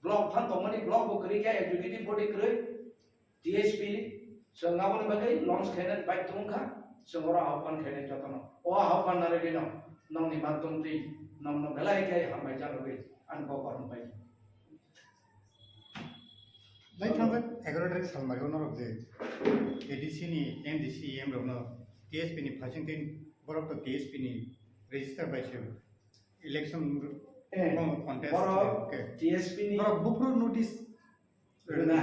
block phan tongmani block bo kwrwi kha, executive body kwrwi, T S P chwng aboni bagwi launch khainani bai tongkha, chwng oro ahban khainai jotono. O ahban narwgwino nokni maddom twi nokno belai khe hambai janogwi ani bokorno bai. Lai thangjak egaroh tarik salmari o norok je A D C ni M D C E M rokno T S P ni phaising tin borok to T S P ni register bai se election Eh, no contest borok ke. T S P ni Norok bupru notice Rwna.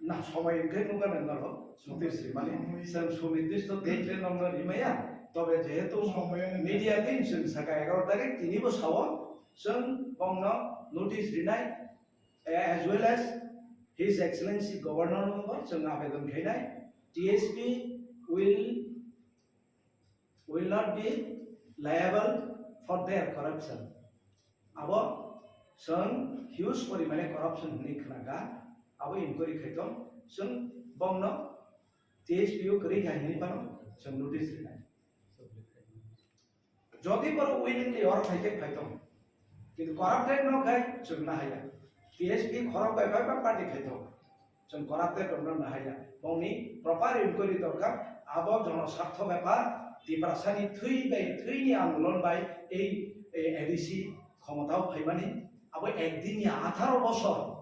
Na, somoi wngkhe nukha nang norok, notice rimani. Chwng sunidisto date le nokno rimaya, tobe jehetu Somoi wngkha. Media team chwng saka egaroh tarik tini bo sao, chwng bongno notice rinai, as well as His Excellency Governor no bo chwng abedon khainai, T S P will will not be liable for their corruption. Abo chwng huge porimane corruption hwnwi khwnakha, abo inquiry khaitong, chwng bongno T S P o kwrwi kha hwnwi phano chwng notice rinai. Jodi borok willingly oro phaikhe phaitong, kintu corrupted no khai chwng nahaya. T S P khorok bai bai ba party khaitong. Chwng corrupted rokno nahaya. Bongni proper inquiry dorkar. Abo jono sartho bepar, Tiprasani thwi bai, thwini andolon bai ei, ei A D C khomotao phaimani. Abo ekdin ya atharo bosor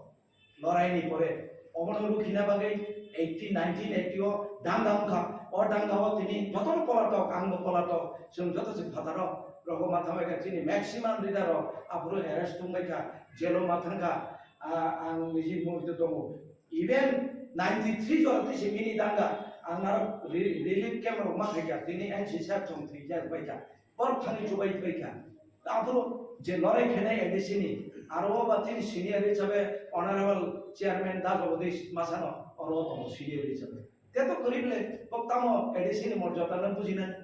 loraini pore. Obono rukhina bagwi eighty, nineteen eighty o danga wngkha. O danga o tini jotono polatok, angbo polatok. Chwng joto se phataro rogo ma thangbaikha, chini maximum leader rok aphuru arrest tongbaikha, jail o ma thangkha. A, ang niji mobitw tongo. Even ninety three jora twi se mini danga, ang narok re-, relief camp rok ma khaikha, tini N C sir chwng thwijak baikha, borok thani chubai baikha. Aphuru je lorai khainai A D C ni, aro o ba tini senior hisabe Honorable Chairman Da Jagadish Masano, oro o tongo senior hisabe. Te to kwrwi bwle, kok tamo A D C ni morjada no bujinai.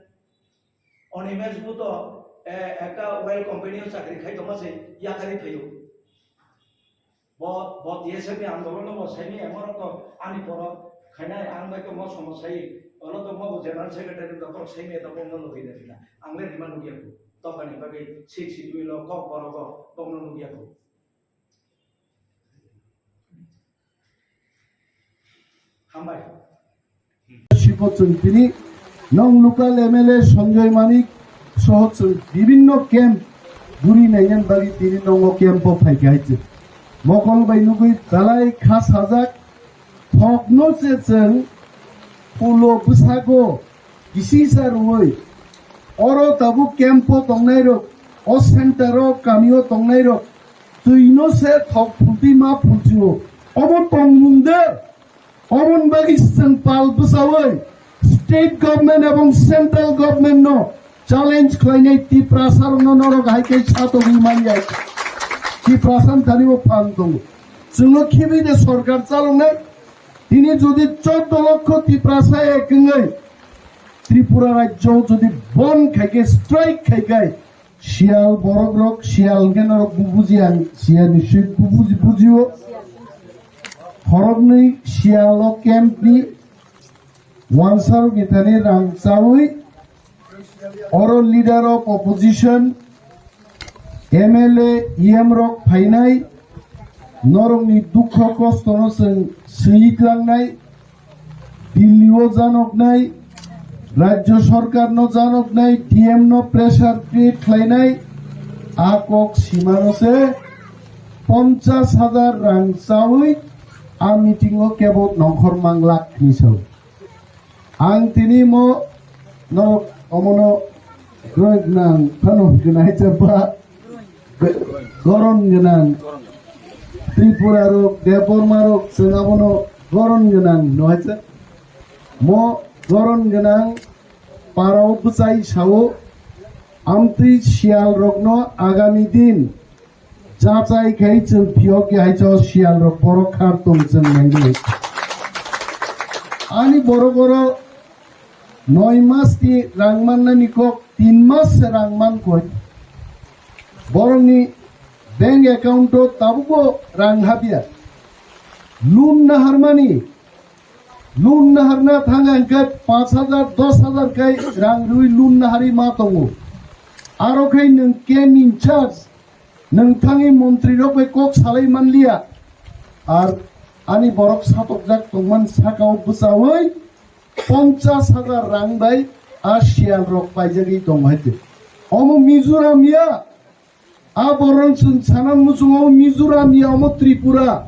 Animesh Bhutto, eh, ekta oil company o chakri khai tongma se yakarwi phaio. Bo, bo T S F ni andolon no bo saimi emon to ani poro khainai ang bai to mo somo sai, olo to mo general secretary to kok saimi to kok no lobina dina. Ang le rima nugya ko. To kani bagwi six schedule o kok boro go, kok no nugya ko. Hambai. Sibo chwng tini nong local M L A Sanjoy Manik soho chwng bibinno camp guri naiyan bagwi tini nongo camp o phaikha hai chwng. Mokol bai nugwi belai kha sajak, thokno se chwng pulo bwsago kisisa rwui oro tabuk camp o tongnai rok, o center o kami o tongnai rok, twino se thok phultwi ma phulchio. Obo tongmung de, oboni bagwi chwng pal bwchaui state government ebong central government no challenge khlainai Tiprasa rokno norok hai khe satogwi manya. Tiprasa ni thani bo phan tongo. Chwngno khibi de sorkar chaloknai. Tini jodi chordo lokho Tiprasa ek wngwi Tripura rajyo jodi bon khai khe, strike khai khe, Sial borok rok, Sial hwnkhe norok bo buji, ang Sial ni swi bo buji, bujio. Khoroknwi Sial o camp ni wansa rok ni thani rang chawi, oro leader of opposition, M L A, E M rok phainai, norok ni dukho kosto no chwng swi tlangnai. Delhi o janoknai, Rajya Sarkar no janoknai, D M no pressure create khlainai, a kok simano se ponchas hajar rang chawi a meeting o kebo nongkhor mang lakh ni sao. Ang tini mo no omono roi nang phano gwnai chapa. Goron gwnang Tripura rok, Debbarma rok, chwng abono goron gwnang, no hai se? Mo goron gwnang parao bwchai sao, amtwi Sial rokno agami din jachai khai chwng phiyok ya hai sao Sial rok borok khar tong chwng nai nai. Ani borok oro noi mas ni rang mannani kok tin mas se rang man koi. Borokni bank account o tabukbo rang habya. Loan naharmani, loan naharna thang ang khe panch hajar, dos hajar kai rang rwi loan nahari ma tongo. Aro khai nwng camp in charge, nwng thangwi montri rok bai kok salai manliya. Ar ani borok satokjak tongman sakao bwchaui ponchas hajar rang bai a Sial rok paijagwi tongo hai twi. Omo Mizoram ya, a borok chwng sana muchung omo Mizoram ya, omo Tripura.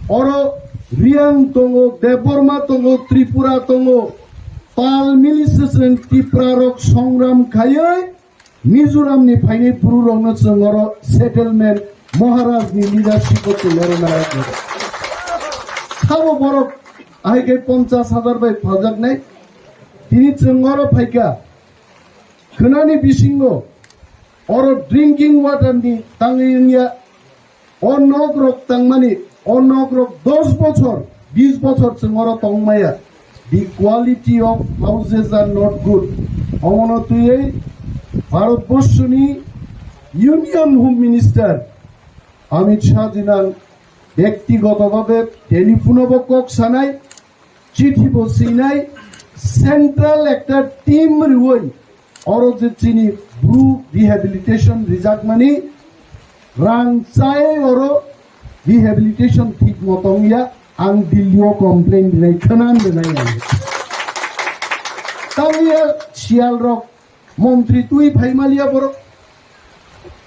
Oro Riang tongo, Debbarma tongo, Tripura tongo, Pal mili se chwng Tipra rok songram khaiwi Mizoram ni phainai bru rokno chwng oro settlement Maharaj ni leadership o chwng oro nai. Sabo borok ahai khe ponchas hajar bai phaljaknai. Tini chwng oro phaikha. Khwnani bisingo oro drinking water ni tangwi wngya. O nok rok tangmani, o nok rok dos bochor, bis bochor chwng oro tongmaya. The quality of houses are not good. Omono twiwi Bharatborsoni Union Home Minister Amit Shah jinang bektigoto bhabe telephone bo kok sanai, chithi bo sinai, central ekta team rwui oro je chini bru rehabilitation rijakmani rang chai oro rehabilitation thik moto wngya, ang Delhi o complain rinai khwna rinai ang. Tamliya siyal rok montri twi phaimaliya borok.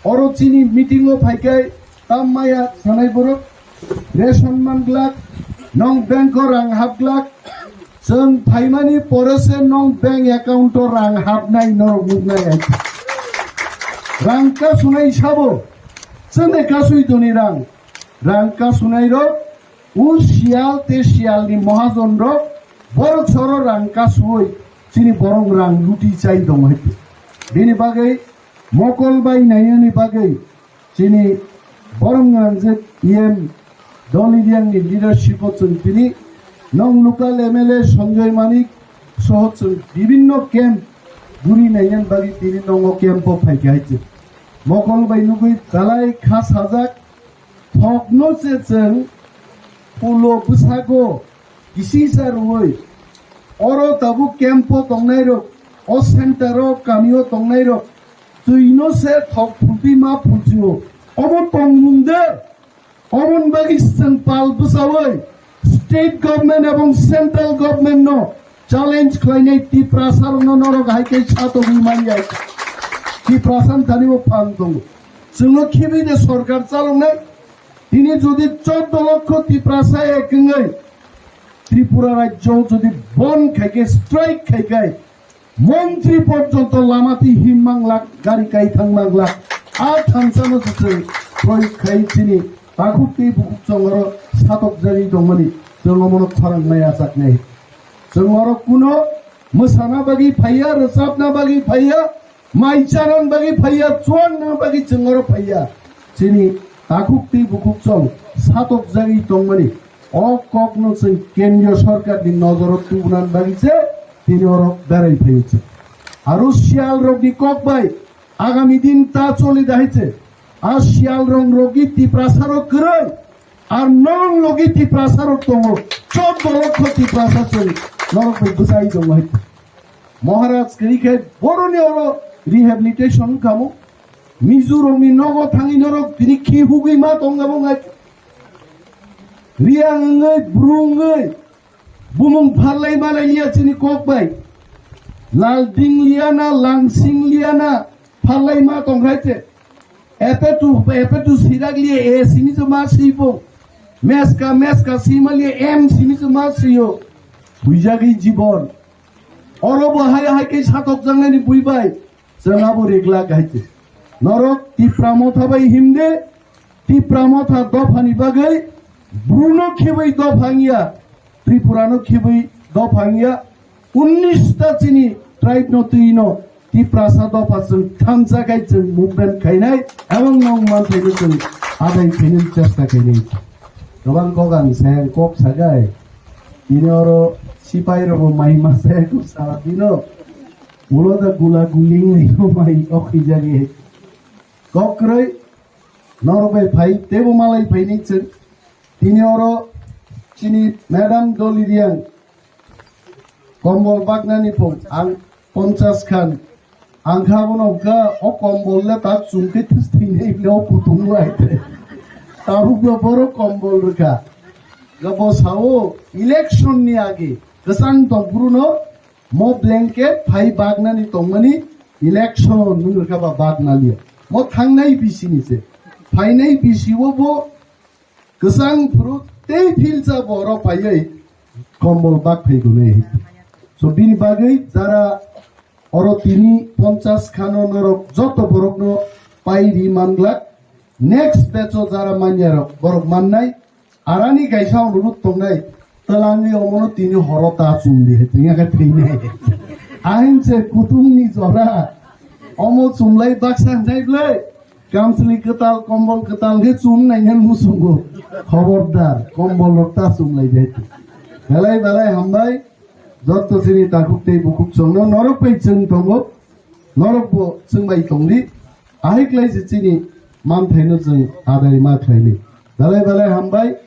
Oro chini meeting o phaikai tam maya sanai borok. Ration man glak, nong bank o rang hap glak. Chwng phaimani pore se nong bank account o rang hapnai norok nuknai ai. Rang kasunai sabo, chwngde kasui toni rang. Rang kasunai rok, u siyal te siyal ni mahajon rok, borok soro rang kasui, chini borok rang luti chai tong hai. Bini bagwi mokol bai nainani bagwi, chini borom gwnang je E M Doliriang ni leadership o chwng tini nong local M L A Sanjoy Manik soho chwng bibinno camp guri naiyan bagwi tini nongo camp o phaikha hai chwng. Mokol bai nugwi talai kha sajak, thokno se chwng pulo bwsago kisisa rwui oro tabuk camp o tongnai rok, o center o kami o tongnai rok, twino se thok phultwi ma phulsio. Obo tongmung de, oboni bagwi chwng pal bwsaui state government ebong central government no challenge khlainai Tiprasa rokno norok hai khe satogwi manya. Tiprasa thani bo phan tongo. Chwngno khibi de sorkar chaloknai. Tini jodi choddo lokho Tiprasa ek wngwi Tripura rajyo jodi bon khai khe, strike khai khe, montri porjonto lama twi him manglak, gari kai thang manglak. A thansa no se chwng proyog khai chini takhuk tei bukhuk chwng oro satok jagwi tongmani chwng omono khorang nai achak nai. Chwng oro kuno mwsana bagwi phaiya, rwchapna bagwi phaiya, mai chanan bagwi phaiya, chuanna bagwi chwng oro phaiya. Chini takhuk tei bukhuk chwng satok jagwi tongmani o kokno chwng kendriya sorkarni nojoro tubuna bagwi se tini oro berai phaio chwng. Aro siyal rokni kok bai agami din ta choli dahai se. A siyal rong rokni Tiprasa rok kwrwi. Ar norok logi Tiprasa rok tongo, choddo lokho Tiprasa chwng norok bai bwsai tongo hai. Maharaj kwrwi khe boroni oro rehabilitation kamo. Mizo rokni nogo thangwi norok tini khi hugwi ma tong abo ngai. Riang wngwi, bru wngwi, bumung pharlai malai liya chini kok bai. Lalding liya na, Langsing liya na, pharlai ma tong hai te. Epetu, epetu sirak liye, e simi se ma sibo. Meska, meska sima liye, em simi se ma siyo. Buijagwi jibon. Oro bo hai, hai khe satok jangnani bui bai. Chwng abo rigla kaite. Norok Tipra Motha bai himde, Tipra Motha dophani bagwi, bruno khibwi dopha wngya. Tripura no khibwi dopha wngya, unnish ta chini tribe no twi no Tiprasa dopha chwng thansa khai chwng movement khainai ebong nong manthai no chwng adai khainai chesta khainai. Gabang kok ang sayang kok sagai. Ini oro sipai rok bo mai ma saya kok sala dino. Ulo da gula guling lai no mai ok hijagi. Kok kroi norok bai phai tebo malai phai ni chwng. Tini oro chini Madam Doliriang kombol baknani phung ang ponchas khan ang kha bono kha o kombol le tak chum khe this thwinai le o kutung lai te. Tabuk bo boro kombol rwkha. Ga bo sao election ni age kwchang tong phuru no mo blanket phai baknani tongmani election nung rwkha ba baknaliya. Mo thangnai bisi ni se. Phainai bisi o bo kwchang phuru Tei philsa bo oro phaiwi kombol bak phai gunai. So bini bagwi jara oro tini ponchas khano norok joto borokno pai ri manglak. Next batch o jara manya rok borok mannai. Arani kaisa onurut tongnai. Twlangwi omono tini horo ta chumdi hai tini khe thwinai. Ahin se kutung ni jora. Omo chumlai baksa hnai blai. Kamchwlwi kwtal, kombol kwtal khe chum nai nang muchungo. Khobordar, kombol rok ta chum lai de. Belai belai hambai, jotto chini takhuk tei bukhuk chwngno norok bai chwng tongo, norok bo chwng bai tongdi. Ahik lai se chini manthaino chwng adai ma khlaini. Belai belai hambai,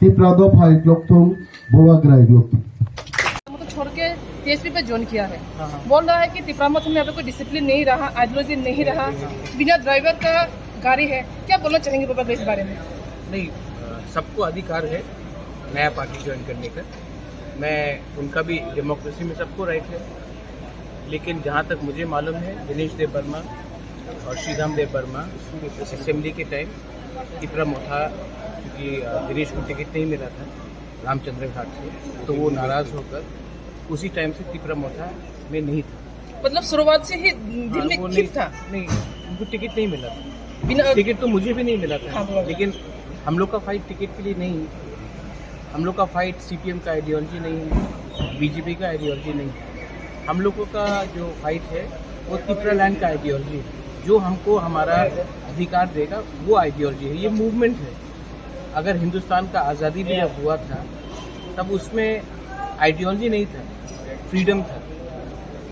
Tipra dopha ikloktong, Bubagra ikloktong. मतलब छोड़ के टीएसपी पे ज्वाइन किया है। हाँ, हाँ। बोल रहा है कि तिपरा मथ में अभी कोई डिसिप्लिन नहीं रहा, आइडियोलॉजी नहीं रहा, बिना ड्राइवर का गाड़ी है। क्या बोलना चाहेंगे बाबा इस बारे में? नहीं, अ, सबको अधिकार है नया पार्टी ज्वाइन करने का। मैं, उनका भी डेमोक्रेसी में सबको राइट है, लेकिन जहाँ तक मुझे मालूम है, दिनेश देव वर्मा और श्रीराम देव वर्मा असेंबली के टाइम तिपरा मोथा, क्योंकि, अ, दिनेश को टिकट नहीं मिला था रामचंद्र घाट से, तो वो नाराज होकर उसी टाइम से तिपरा मोथा में नहीं था। मतलब शुरुआत से ही दिल हाँ, में वो नहीं, था। नहीं, उनको टिकट नहीं मिला था। बिना टिकट तो मुझे भी नहीं मिला था, हाँ, बोलो। लेकिन हम लोग का फाइट टिकट के लिए नहीं है। हम लोग का फाइट सीपीएम का आइडियोलॉजी नहीं है, बीजेपी का आइडियोलॉजी नहीं है। हम लोगों का जो फाइट है, वो तिपरा लैंड का आइडियोलॉजी है। जो हमको हमारा अधिकार देगा, वो आइडियोलॉजी है, ये मूवमेंट है। अगर हिंदुस्तान का आज़ादी भी जब हुआ था, तब उसमें आइडियोलॉजी नहीं था, फ्रीडम था।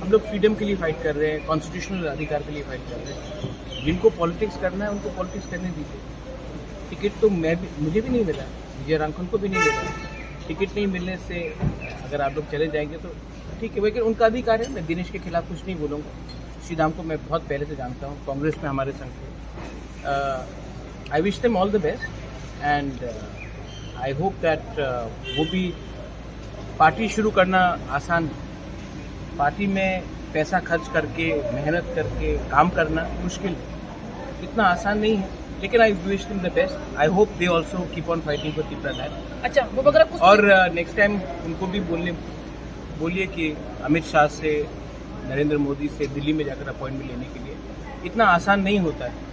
हम लोग फ्रीडम के लिए फाइट कर रहे हैं, कॉन्स्टिट्यूशनल अधिकार के लिए फाइट कर रहे हैं। जिनको पॉलिटिक्स करना है, उनको पॉलिटिक्स करने दीजिए। टिकट तो मैं भी, मुझे भी नहीं मिला, विजय रांखल को भी नहीं मिला। टिकट नहीं मिलने से अगर आप लोग चले जाएंगे तो ठीक है, लेकिन उनका अधिकार है। मैं दिनेश के खिलाफ कुछ नहीं बोलूँगा। श्रीराम को मैं बहुत पहले से जानता हूँ, कांग्रेस में हमारे संग थे। I wish them all the best and I hope that वो भी पार्टी शुरू करना आसान है। पार्टी में पैसा खर्च करके, मेहनत करके काम करना मुश्किल है, इतना आसान नहीं है। लेकिन I wish them the best. I hope they also keep on fighting for Tipra land. अच्छा, वो वगैरह कुछ और नेक्स्ट टाइम उनको भी बोलने, बोलिए कि अमित शाह से, नरेंद्र मोदी से दिल्ली में जाकर अपॉइंटमेंट लेने के लिए। इतना आसान नहीं होता है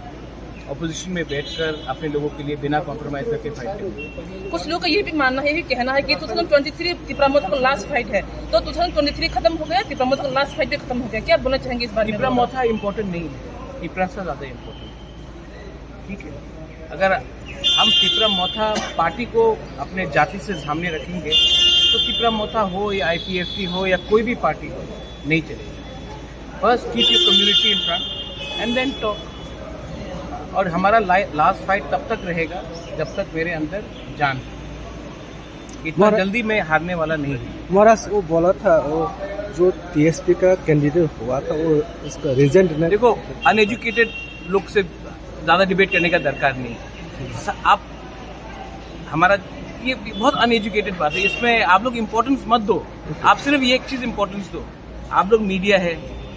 अपोजिशन में बैठकर अपने लोगों के लिए बिना कॉम्प्रोमाइज करके फाइट करना। कुछ लोगों का ये भी मानना है, ये कहना है कि ट्वेंटी ट्वेंटी थ्री तिपरा मोथा का लास्ट फाइट है, तो ट्वेंटी ट्वेंटी थ्री खत्म हो गया, तिपरा मोथा का लास्ट फाइट भी खत्म हो गया। क्या बोलना चाहेंगे इस बारे में? तिपरा मोथा इम्पोर्टेंट नहीं है, तिपरा सा ज़्यादा इम्पोर्टेंट है। ठीक है, अगर हम तिपरा मोथा पार्टी को अपने जाति से सामने रखेंगे तो तिपरा मोथा हो या आईपीएफटी हो या कोई भी पार्टी हो, नहीं चलेगा। First keep your community in front and then talk. और हमारा लास्ट फाइट तब तक रहेगा जब तक मेरे अंदर जान है। इतना जल्दी मैं हारने वाला नहीं हूँ। महाराज, वो बोला था, वो जो टीएसपी का कैंडिडेट हुआ था, वो उसका रीजन, देखो, अनएजुकेटेड लोग से ज़्यादा डिबेट करने का दरकार नहीं। आप हमारा, ये बहुत अनएजुकेटेड बात है, इसमें आप लोग इम्पोर्टेंस मत दो। आप सिर्फ ये एक चीज़ इम्पोर्टेंस दो, आप लोग मीडिया है,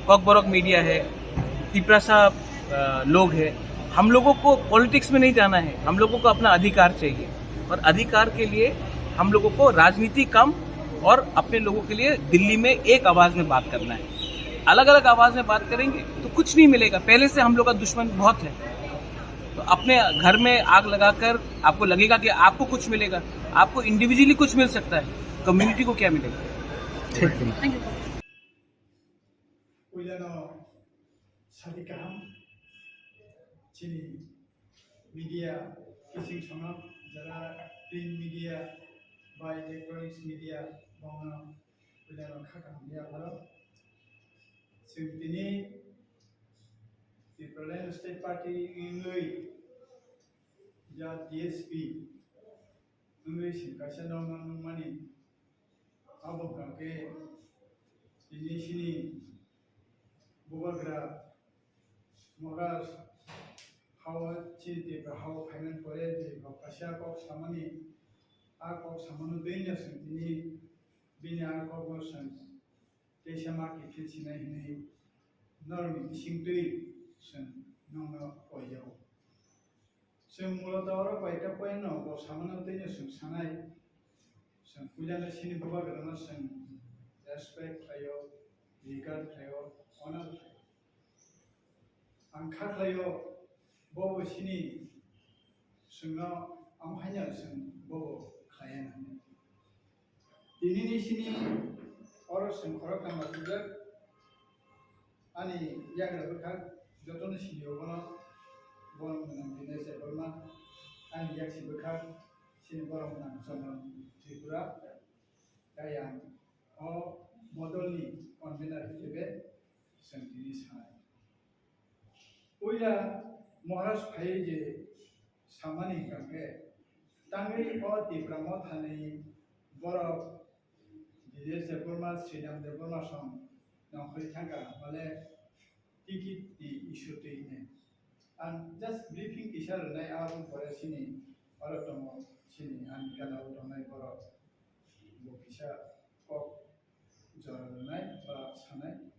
कॉकबरक मीडिया है, तिपरासा लोग है। हम लोगों को पॉलिटिक्स में नहीं जाना है, हम लोगों को अपना अधिकार चाहिए। और अधिकार के लिए हम लोगों को राजनीति कम और अपने लोगों के लिए दिल्ली में एक आवाज़ में बात करना है। अलग अलग आवाज़ में बात करेंगे तो कुछ नहीं मिलेगा। पहले से हम लोग का दुश्मन बहुत है। तो अपने घर में आग लगाकर आपको लगेगा कि आपको कुछ मिलेगा, आपको इंडिविजुअली कुछ मिल सकता है, कम्युनिटी को क्या मिलेगा? ठीक है। Puilano sadi kaham chini media, kising sono jara print media bai electronics media bono puilano kha kaham ya pharo. Chwng tini Tipraland State Party wngwi ya T S P wngwi chwng kaisa nokno nukmani. Abo hwnkha khe tini chini bubagra Maharaj hao chini Tripura hao phaimani pore je bo kaisa kok samani, a kok samano twi no chwng tini bini a kokno chwng teisa ma kiphil sinai hinwi norokni bisingtwi chwng nokno koi yao. Chwng muloto oro koita point no bo samano tei no chwng sanai. Chwng puila no sini bubagra no chwng respect khlaio, regard khlaio, honor khlaio. Ang kha khlaio, bobo sini chwngno, ang haino chwng bobo khlaiya nang. Tinini sini oro chwng khorok tangma sujak. Ani yagra bwkhak jotono sini obono borom gwnang Dinesh Debbarma. Ani yaksi bwkhak sini borom gwnang Chandan Tripura. Tei ang o modolni convener hisabe chwng tini sanai. Puila Maharaj phaiwi je samani hwnkha khe, tangwi o Tipra Mothani borok Dinesh Debbarma, Sridham Debbarma song nongkhorwi thangkha, hwnmale ticket ni issue twi hwnwi. Ang just briefing kisa rwnai, aboni pore sini oro tongo, sini ani gana o tongnai borok bo kisa kok jora rwnai ba sanai.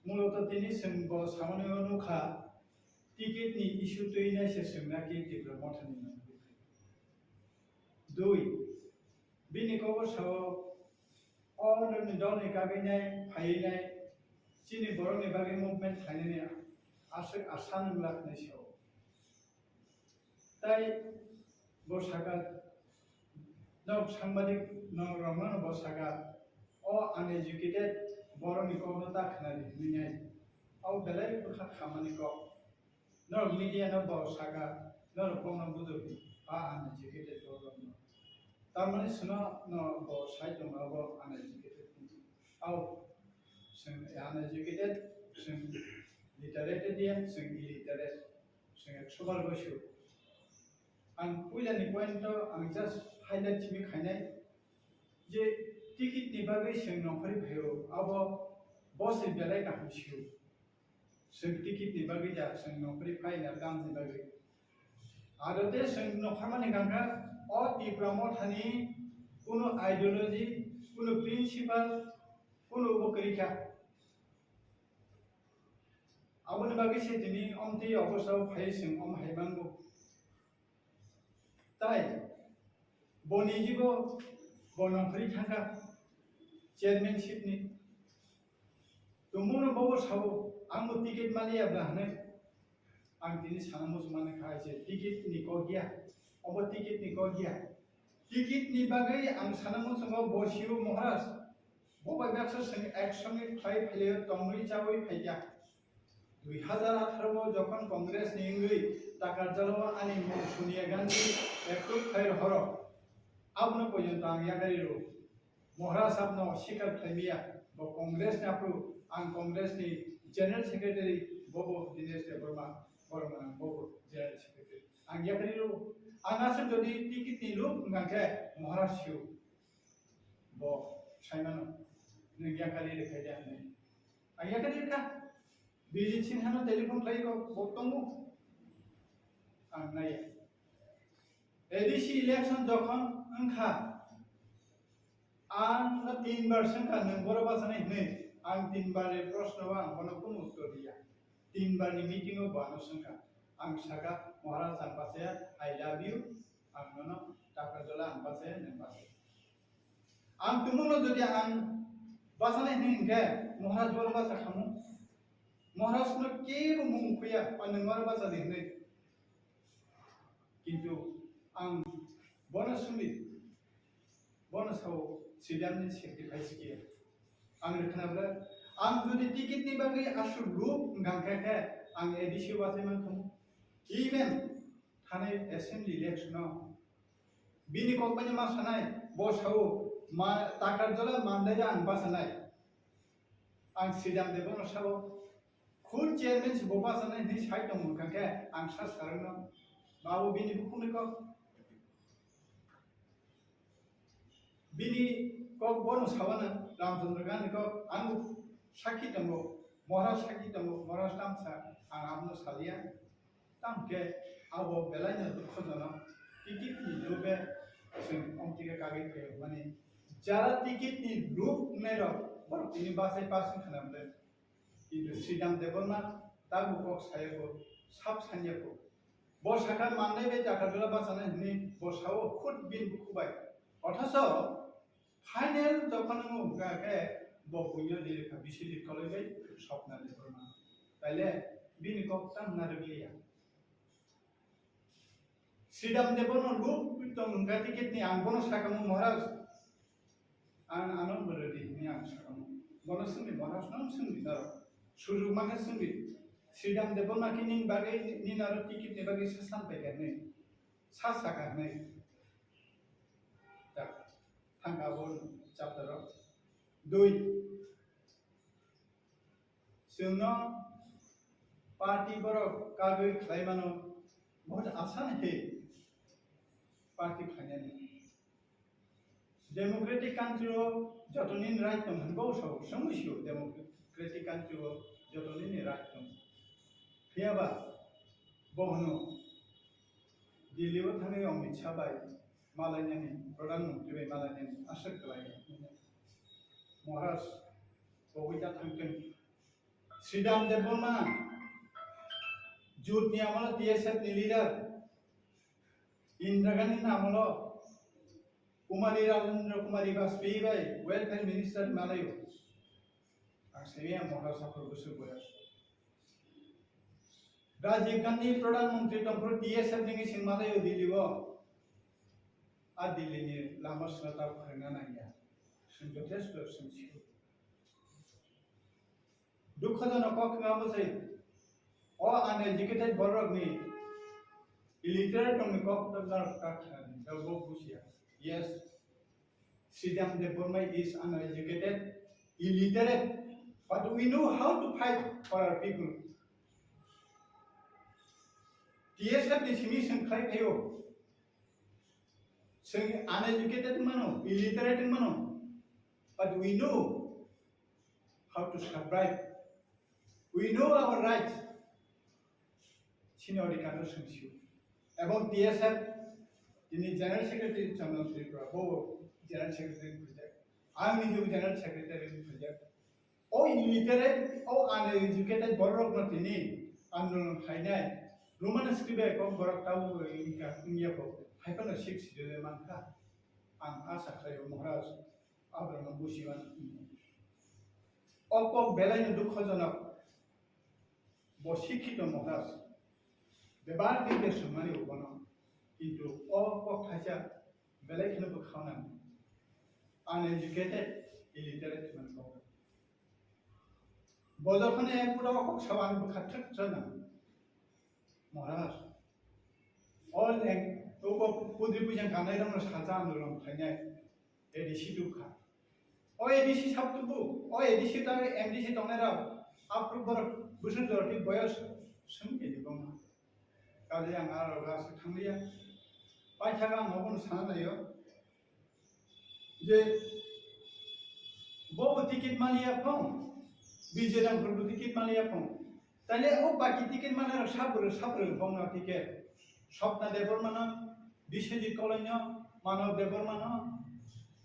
Muloto tini chwng bo samani o nukha, ticket ni issue twi nai se chwng naki Tipra Mothani nongkhorwi. Dui, bini kok sao o nokni dolni kagwi nai phaiwi nai chini borokni bagwi movement khlainani aswk asa nwnglak hinwi sao. Tai bo saka, nok sangbadik nok rokno bo saka, o uneducated borokni kokno ta khwnadi hinwi nai. O belai bwkha khamani kok. Norok media no bo saka, norok kokno bujokdi, a uneducated borok rokno. Tamani sino no bo sai tongo abo uneducated hinwi. Ao, chwng uneducated, chwng literate dia, chwng illiterate, chwng ekso bar goisu. Ang puilani point o ang just highlight simi khainai je ticket ni bagwi chwng nongkhorwi phaio, abo bo se belai kaham sio. Chwng ticket ni bagwi da, chwng nongkhorwi phaina tamni bagwi. Aro tei chwng nokharmani gangkha o Tipra Mothani kunu ideology, kunu principle, kunu bo kwrwi kha. Aboni bagwi se tini omtwi obosao phai chwng om hai mango. Tai boni jibo bo nongkhorwi thangkha chairmanship ni. Tumungno bobo sao, ang bo ticket maliya bla hwnwi. Ang tini sana muchung mani kha se ticket ni kok ya, obo ticket ni kok ya. Ticket ni bagwi ang sana muchungo bo sio Maharaj. Bo bai baksa chwng ek songwi khlai phailio tongwi chawi phaikha. Dui hazar atharo o jokhon Congress ni wngwi Takarjala o ani mung Sonia Gandhi approve khai rohoro. Abono pojonto ang yakarwi rw. Maharaj abno sikar khlaimaya, bo Congress ni aphuru, ang Congress ni General Secretary, bobo Dinesh Debbarma, borok manang bobo General Secretary. Ang yakarwi rw. Ang aswk jodi ticket ni luk wngkha khe Maharaj sio. Bo saimano, nwng yakarwi rwkha de hinwi. Ang yakarwi rwkha. Bijit Sinha no telephone khlai kok, bo tongo. Ang naiya. A D C election jokhon wngkha, ang no tin bar swngkha, nwng boro bachanai hinwi. Ang tin bar ni proshno o ang bono kunu uttor riya. Tin bar ni meeting o bo ano swngkha. Ang saka, "Maharaj, ang bachaya, I love you." Ang nono Takarjala ang bachaya, nwng bachaya. Ang tumungno jodi ang bachanai hinwi hinkhe, Maharaj bono bacha khamu. Maharaj no kebo mung khuya, o nwng oro bacha di hinwi. Kintu ang bono sungdi, bono sao Sridham ni sacrifice kiya. Ang rwkhna bwle, ang jodi ticket ni bagwi aswk luk wngkha khe, ang A D C o bachai man khamu. Even thanai assembly election o bini kok bai ma sanai, bo sao, ma, Takarjala Mandai ang bachanai. Ang Sridham Debbarma sao, khun chairman se bo bachanai hinwi sai tong wngkha khe, ang sa sarwkno, ma bo bini bukhukni kok. Bini kok bono sawana, Ramchandra Gandhi kok, ang sakhi tongo, Maharaj sakhi tongo, Maharaj tamsa, ang abono salia. Tamo khe abo belaino dukhojonok, ticket ni lobe chwng omtike kagwi phaio, mani jara ticket ni luk wngnai rok borok tini bachai pass wngkha na bwle. Kintu Sridham Debbarma tabuk kok saya kho, sab sanya kho. Bo sakha mannai bai Jakarta bachanai hwnwi bo sao khud bini bukhubai. Othocho final jokhon wngkha khe bo buino dirikha, bisi dirkoloi bai Swapna Debbarma. Taile bini kok tang narwkliya. Sridham Debbarma luk tong wngkha ticket ni, ang bono sakha mo Maharaj. Ang ano bwrwdi hwnwi ang sakha mo. Bono swngdi Maharaj, no swngdi norok. Sujuk mankha swngdi. Sridham Debbarma khe nini bagwi, nini aro ticket ni bagwi sa san paikha hwnwi. Sa sakha hwnwi. Tak, thangkha abo chapter o. Dui. Chwngno party borok kagwi khlai mano, bahut asan he party khlainani. Democratic country o joto nini right tong hwnwi bo sao, chwngwi sio democratic country o joto nini right tong. Phiyaba bo hwno Delhi o thangwi Amit Shah bai malainani, Pradhan Mantri bai malainani aswk kwlai. Maharaj, koboi ta thangtwng. Sridham Debbarma, Jut ni amolo T S F ni leader, Indira Gandhi ni amolo Kumari Rajendra Kumari Vajpayee bai welfare minister malayo. Ang sini ang Maharaj saphur bwswk boyas. Rajiv Gandhi Pradhan Mantri tongphuru T S F ni sing malayo Delhi o. A Delhi ni lama swnata phwrwngna nangya. Sing jothesto sing sio. Dukhojonok kok wngma bwsai. O uneducated borokni illiterate rokni kok tongna kha kha ni, bo bujiya. Yes, Sridham Debbarma is uneducated, illiterate, but we know how to fight for our people. T S F ni simi sing khlai phaio. Sing uneducated mano, illiterate mano, but we know how to survive. We know our rights. Sini odhikar no sungsio. Ebong T S F, tini General Secretary Chandra Tripura, bo General Secretary khojak. Ang nijebo General Secretary khojak. O illiterate, o uneducated borok no tini andolon khainai. Roman script bai kok borok tabo wngya ko. Haiphano six schedule mankha. Ang asa khlaio Maharaj. Abraham bujiman. O kok belai no dukhojonok. Bo sikhito Maharaj. Bebar din de sumani ubono. Kintu o kok thaisa belai kheno bwkhauna. Uneducated, illiterate man kok. Bo jokhon e pura o kok sawan bwkha thik chana. Maharaj. O leng, o kok pudri pujan kanai rong sajam rong khainai. A D C dukha. O A D C sab tubu, o A D C ta M D C tongnai rok, aphuru borok bwswk jorti boyos swng khe di bongma. Kaje ang aro ga swk thangliya. Paithaga ang obono sana naio. Je bo ticket maliya phong, B J Ramphal bo ticket maliya phong. Taile o baki ticket manai rok sabrwk, sabrwk bongno ticket. Swapna Debbarmano, Biswajit Koloino, Manav Debbarmano,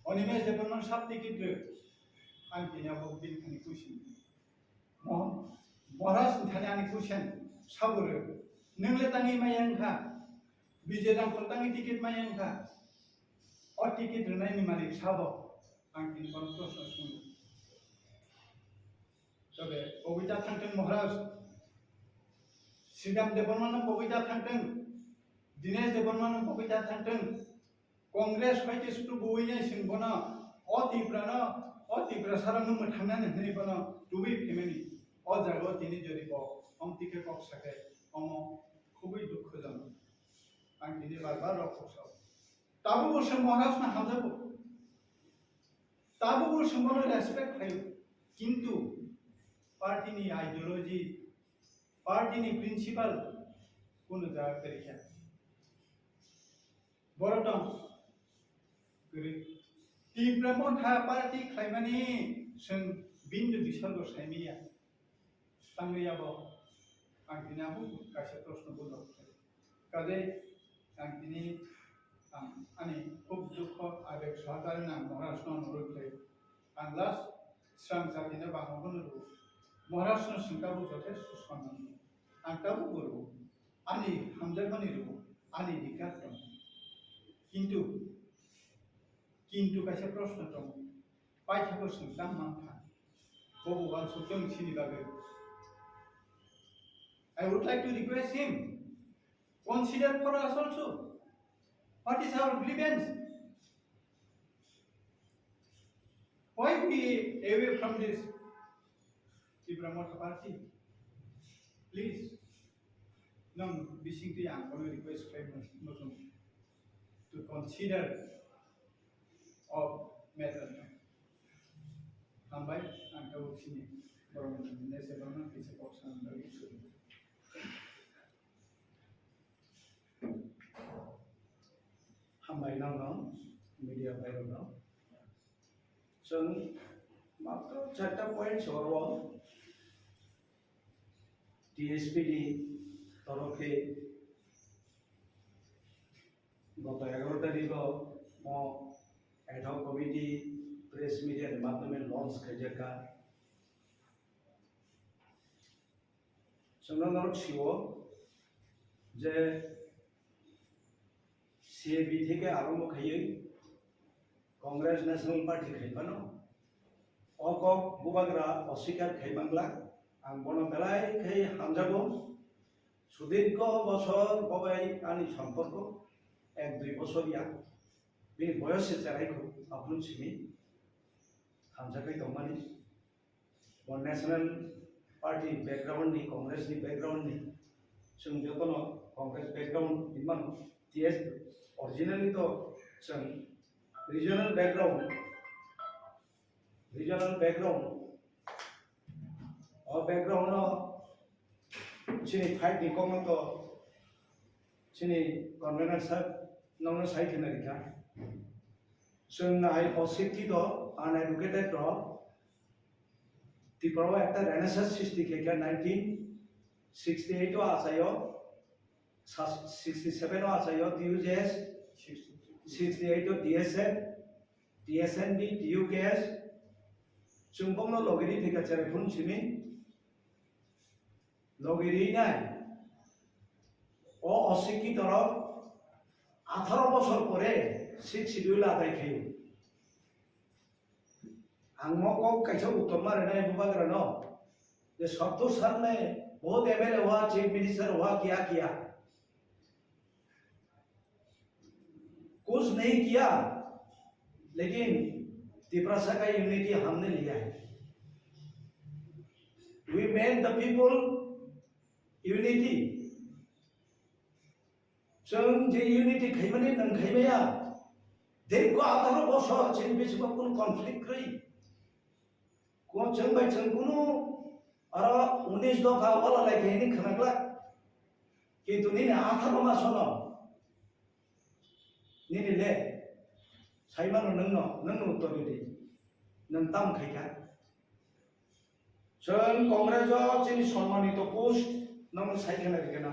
Animesh Debbarmano sab ticket rwk. Ang tini abo bini thani kuising. Mo-, Maharaj ni thani ani kuising sabrwk. Nwng le tangwi maya wngkha. B J Ramphal tangwi ticket maya wngkha. O ticket rwnaini malik sabo. Ang tini kono proshno swngo. Tobe, koboi ta thangtwng Maharaj. Sridham Debbarmano koboi ta thangtwng. Dinesh Debbarmano koboi ta thangtwng. Congress hai khe sutu buwinai sing bono, o Tiprano, o Tiprasarokno mwthangnani hwnwi bono tubui phimani. O jagao tini jodi bo omtwi khe kok sakhe, omo khubui dukhojonok. Ang tini bar bar rok kok sao. Tabukbo se Maharajno hamjago. Tabukbo se bono respect khlaio. Kintu party ni ideology, party ni principle kunu jaga kwrwi kha. Borok tong kwrwi. Tipra Motha party khlaimani chwng bini bisorgo saimanya. Tangwi abo ang tini abo kaisa proshno bujok. Kaje ang tini ang ani khub dukho abeg sohakari nang Maharaj no nurwi khlai. Ang last srang jati no bangma bono rw. Maharaj no swng tabuk jothesto sonnam. Ang tabuk bo rw. Ani hamjakmani rwo, ani adhikar tongo. Kintu, kintu kaisa proshno tongo. Paithakgo swng tang mankha. Bobo uansuk tong sini bagwi. I would like to request him, consider for us also. What is our grievance? Why we away from this Tipra Motha Party? Please, nang bising twi ang kono request khlai mo-, mo-, to consider of matter. Hambai, ang tabuk sini borok ni nese borok no kisa kok sanani bagwi. Hambai nangno, media bhai rokno. Chwng matro charta point oro T S P ni torof khe goto egaroh tarikh o mo ad hoc committee press media ni madhyome launch khaijak kha. Chwngno norok sio je C A B theke arombo khaiwi Congress National Party khai phano o kok bubagra oswikar khai manglak. Ang bono belai khai hamjago. Sudirgho bosor bobai ani somporko ek dui bosor ya. Bini boyos se cherai kho, aphuru simi hamjakhai tongmani. Bo National Party background ni, Congress ni background ni, chwng jotono Congress background hinmano, T S originally to chwng regional background, regional background, o background no chini fight ni kokno to chini convener sir nokno sai khena rikha. Chwng nai o sikhi to uneducated to Tripura o ekta renaissance srishti khe khe nineteen sixty eight o achaio, sa-, sixty seven o achaio T U J S, sixty eight o T S F, T S N B, T U K S, chwng bokno logiri thika cherai phun simi logiri nai. O osikhi torok atharo bosor pore sixth schedule adai khaio. Ang mo kok kaisa uttor ma rwnai bubagrano je Santosh sir ne bahut M L A hua, chief minister hua, kiya kiya. कुछ नहीं किया, लेकिन तिपरासा का यूनिटी हमने लिया है। We made the people unity. Chwng je unity khaimani nang khaimaya, dikko atharo bosor chini bisingo kunu conflict kwrwi. Ko chwng bai chwng kunu aro unis dopha wala lai khe hini khwnaglak. Kintu nini atharo masono nini le saimano nwngno, nwngno uttor ridi. Nwng tam khaikha. Chwng Congress o chini sonmanito post nwng sai khwna rikha na.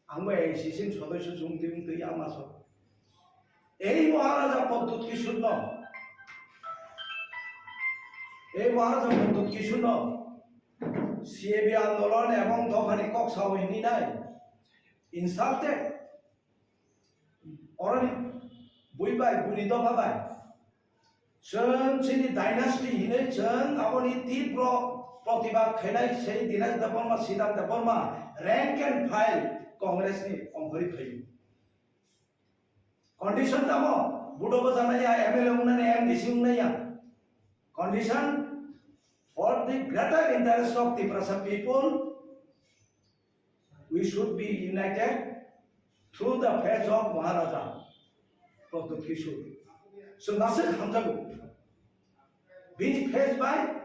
Ang bai A I C C ni sodosyo chwng twi wng twi ama so. Ei Maharaja Pradyut Kishore no, ei Maharaja Pradyut Kishore no C A B andolon ebong dophani kok sao hini nai. Insulted. Oroni bui bai, buini dopha bai. Chwng chini dynasty hinwi chwng aboni tibro protibad khainai sei Dinesh Debbarma, Siddhant Debbarma, rank and file Congress ni ongkhorwi phaio. Condition tamo, budo bwchanai ya, M L A wngnani, M D C wngnai ya. Condition for the greater interest of Tiprasa people, we should be united through the face of Maharaja Pradyut Kishore. So, nasik hamjago. Bini face by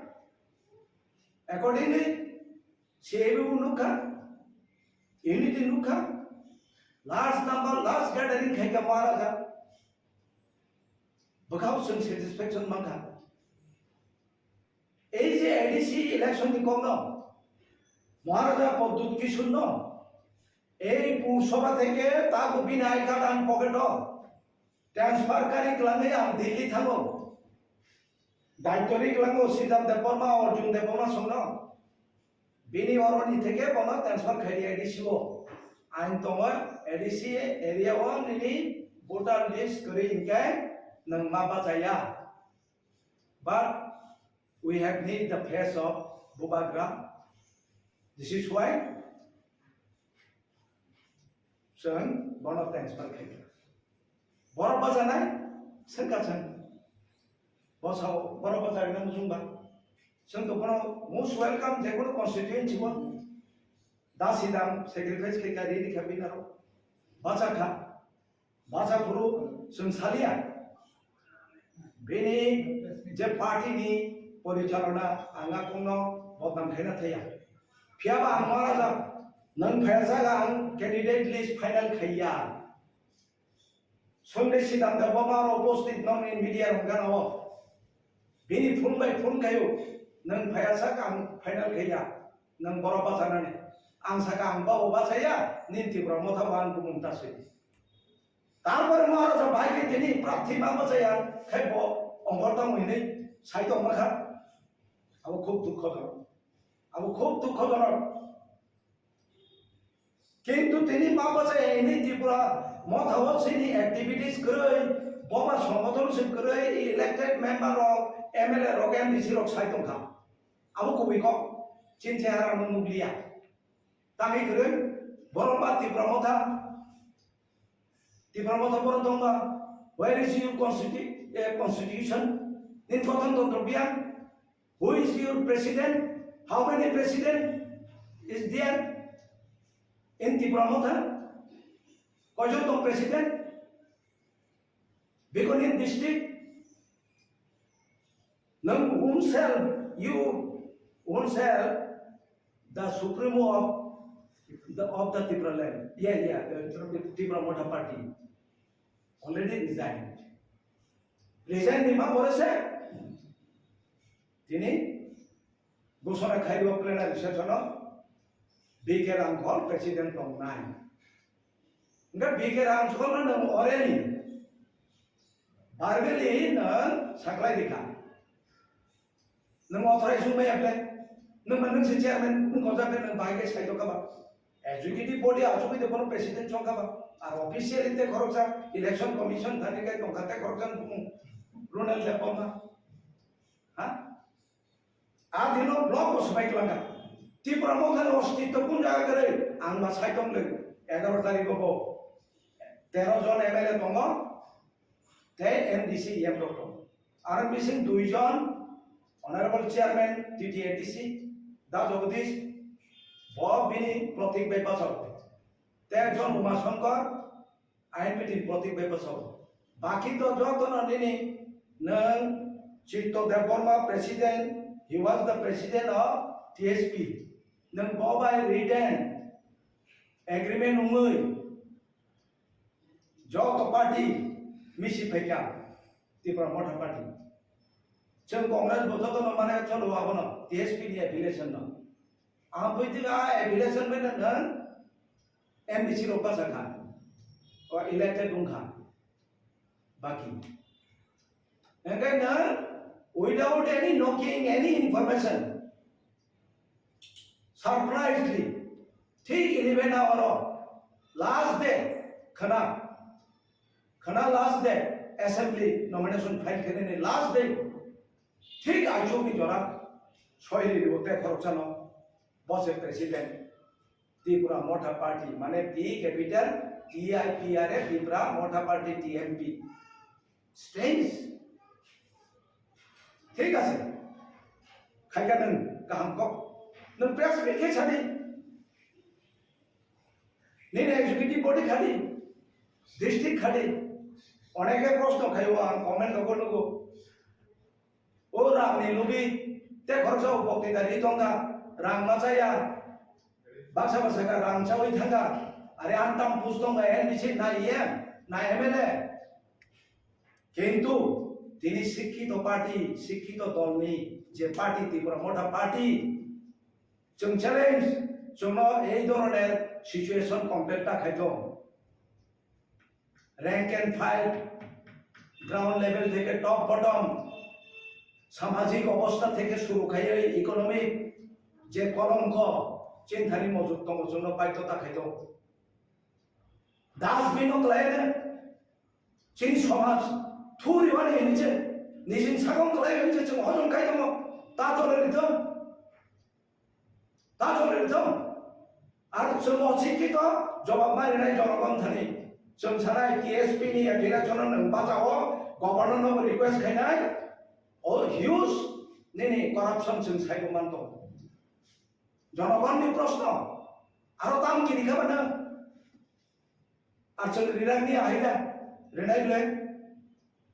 accordingly, C A B bo nukha, unity nukha, large number, large gathering khaikha Maharaja. Bwkhao chwng satisfaction mankha. Ei je A D C election ni kokno Maharaja Pradyut Kishore no ei Pur Sabha theke tago bini I card ani pocket o transfer kari kwlangwi ang Delhi thango. Daityo ri kwlango Siddhant Debbarma, Arjun Debbarma songno. Bini oroni theke bono transfer khaidi A D C o. Ain tongo, A D C area o nini voter list kwrwi hinkhe nwng ma bachaya. But we have need the face of Bubagra. This is why chwng bono transfer khaikha. Borok bachanai swngkha chwng. Bosao borok bacharino muchungba. Chwng to bono most welcome je kono constituency o. Da sidam sacrifice khaikha, riri kha binaro. Bachakha. Bacha phuru chwng salia. Bini je party ni porichalona ang a kongno bodnam khaina thaya. Phiyaba ang Maharaja nwng phaiya jaga ang candidate list final khaiya. Sunday Sidam Debbarma aro upasthit nokni media rok gana o. Bini phone bai phone khayo, nwng phaiya sak ang final khaiya, nwng borok bachanani. Ang saka ang babo bachaya, nini Tipra Motha bo ang bumung ta swi. Tarpore Maharaja bai khe tini prarthi ma bachaya, khai bo ongkhor tamo hinwi sai tongma kha. Abo khub dukhojonok. Abo khub dukhojonok. Kintu tini ma bachaya hini Tipra Motha o chini activities kwrwi, boba songothon se kwrwi, elected member rok, M L A rok, M D C rok sai tongkha. Abo kubui kok, chini chehara no nukliya. Tangwi kwrwi, borok ba Tipra Motha, Tipra Motha borok tongba, where is your constitu-, eh, constitution? Nini gothon tontro biya? Who is your president? How many president is there in Tipra Motha? Koijon tong president? Bekonit district? Nang own self, you own self, the supremo of the, of the Tipra land. Yeah, yeah, the Tipra Motha party already resigned. Resign ni ma pore se tini gosona khaio plenary session o B K Rangkhol president tong nai. Enggak B K Rangkhol no nang oreni verbally nang saklai dikha. Nwng authorize wngmaya ble, nwng ma nwng se chairman, nwng kojak khe nwng bai khe sai tongkha ba. Executive body achugwi de bono president chongkha ba. Ar officially te khoroksa election commission thani kai tongkha te khoroksa bumung Ronald Debbarma. Ha? A dino block bo swbai twlangkha. Tipra Motha ni ostitto kun jaga kwrwi ang ba sai tong le egaro tarikh bo tero jon M L A tongo. Tei M D C M rok tongo. Aro bising duijon Honorable Chairman T T A D C, Da Jagadish, bo bini protik bai bachao. Tei ekjon Uma Shankar, I N P T ni protik bai bachao. Baki to jotono nini nwng Chitto Debbarma President, he was the President of T S P. Nwng bo bai written agreement wngwi joto party misi phaikha Tipra Motha party. Chwng Congress bo jotono mane cholo abono T S P ni affiliation no. Ang buiding a affiliation bai nang M D C rok basa kha. O elected wng kha. Baki. Hingke nang without any knocking, any information, surprisingly, thik ini bena oro last day khana, khana last day assembly nomination file khenani last day thik aichuk ni jora soiri ribo te khoroksa no bose president Tipra Motha Party mane T capital T I P R A Tipra Motha Party T M P. Strange. Thik ase. Khaika nwng kaham kok. Nwng press meet khe sadi. Nini executive body khadi. District khadi. Oneke proshno khayo ang comment rogo nugo. O rang ni lubi te khoroksa o bokti dari tongkha. Rang machaya. Baksa baksa kha rang chawi thangkha, are antam pus tongkha N D C na E M na M L A. Kintu tini sikkito party, sikkito dolni je party Tipra Motha Party, chwng challenge, chwngno ei dhoroner situation complete ta khaito. Rank and file, ground level theke top bottom, samajik obostha theke suru khaiwi economic je kolongko chinthani mojok tongo chwngno baidhota khaito. Dustbin o kwlai de. Chini somaj thuri wani hinwi se, nijin sakong kwlai hinwi se chwng hojom kai tongo. Ta jora ri thung. Ta jora ri thung. Ar chwng o sikhi to jawab ma rinai jonogon thani. Chwng sanai T S P ni direction no nwng bachao, governor no request khainai. O huge nini corruption chwng saibo man tongo. Jonogon ni proshno. Aro tam kiri kha bana. Ar chwng rinani ahai da, rinai le.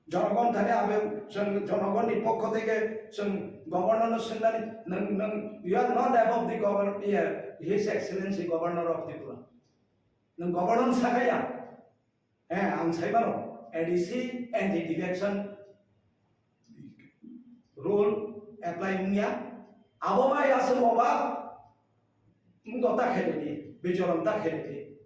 Jonogon thani abe chwng jonogon ni pokho theke chwng governor no swngnani, nwng, nwng, you are not above the governor, yeah, His Excellency Governor of Tripura. Nwng governor sakaya. Eh, ang sai mano, A D C anti defection rule apply wngya. Abo bai aswk oba wngkok ta khairokdi, bichoron ta khairokdi.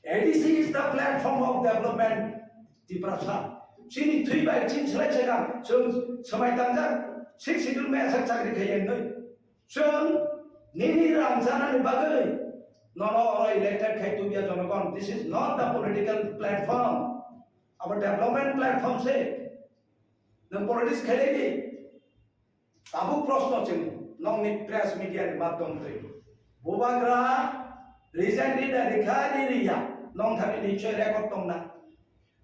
A D C is the platform of development. Tiprasa chini thwi bai chini slai chega chwng swmai tangjak, six schedule mai asak chakri khaiya hinwi. Chwng nini rang chanani bagwi nono oro elected khai tubya jonogon. This is not the political platform. Abo development platform se. Nwng politics khailai di. Tabuk proshno chini, nongni press media ni madhyom twi. Bubagra resign rida rikha ri riya, nong thani nichoi record tongna.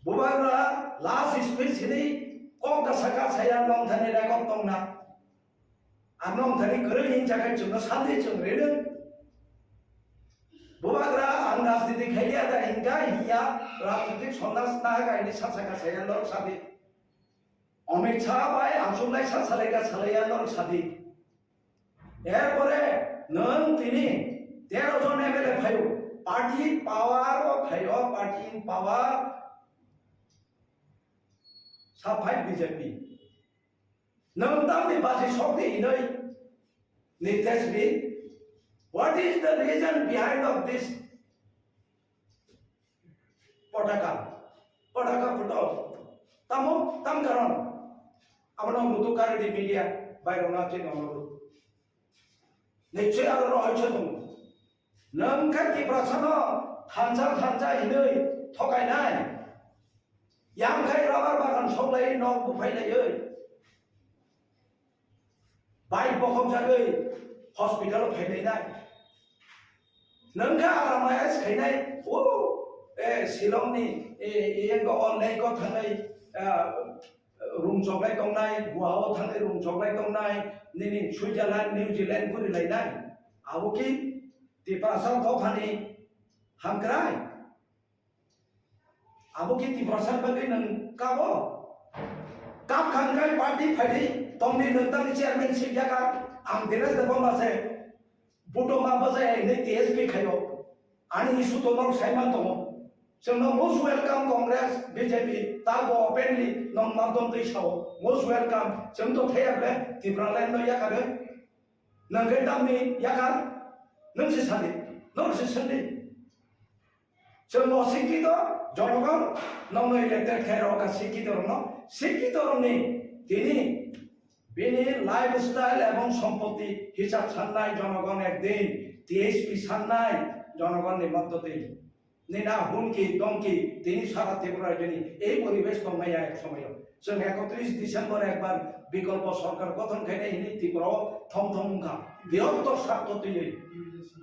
Bubagra last speech hini kok da saka saya nong thani record tongna. Ar nong thani kwrwi hinsa khai chwngno sandi chwng rino. Bubagra ang rajniti khaiya da hinka hiya rajnitik sondas naha kaini sa saka saya lok sadi. Amit Shah bai achuk lai sa salai ka salai ya norok sadi. Erpore nwng tini tero jon M L A phaio, party power o phaio, party in power sa phai B J P. Nwng tamni baji sokdi hinoi Nitesh Bey, what is the reason behind of this Potaka, potaka photo. Tamo, tam karon. Abono mutu kari di media, bai rona chini onoru. Nichoi aro rohoi chotong. Nang kha Tiprasa no thansa thansa hinoi thokai nai. Yang khai rubber bagan soklai nok buphai lai oi. Bike bokhok jagwi hospital o phainai nai. Nangkha R M I S khainai, o, e, Shillong ni, e, e, engo o lake o thangnai, a, rung choklai tongnai, Goa o thangnai rung choklai tongnai, nini Switzerland, New Zealand guri lainai. Abo ki Tiprasa dophani hamkrai? Abo ki Tiprasa bagwi nwng kabo? Kap kha hwnkhe party phaidi tongdi nwng tangni chairmanship yakar ang Dinesh Debbarma se buto ma bwsai hinwi T S P khaio. Ani issue to norok saiman tongo. Chwngno most welcome Congress, B J P, tabo openly nwng madom twi sao. Most welcome. Chwng to thaya ble Tipraland no yakar. Nwng khe tamni yakar? Nwng se sadi. Norok se sadi. Chwng bo sikkito, jonogon, nokno elected khe rw kha sikkito rokno, sikkito rokni tini bini lifestyle ebong sompotti hisab sannai jonogon ekdin, T S P sannai jonogonni moddoti. Nina humki, domki, tini sara Tripura rajyoni ei poribesh tongmaya ek somoyo. Chwng ekotris December ekbar bikolpo sorkar gothon khainai hinwi Tripura o thom thom wngkha. Birottor sartho twiwi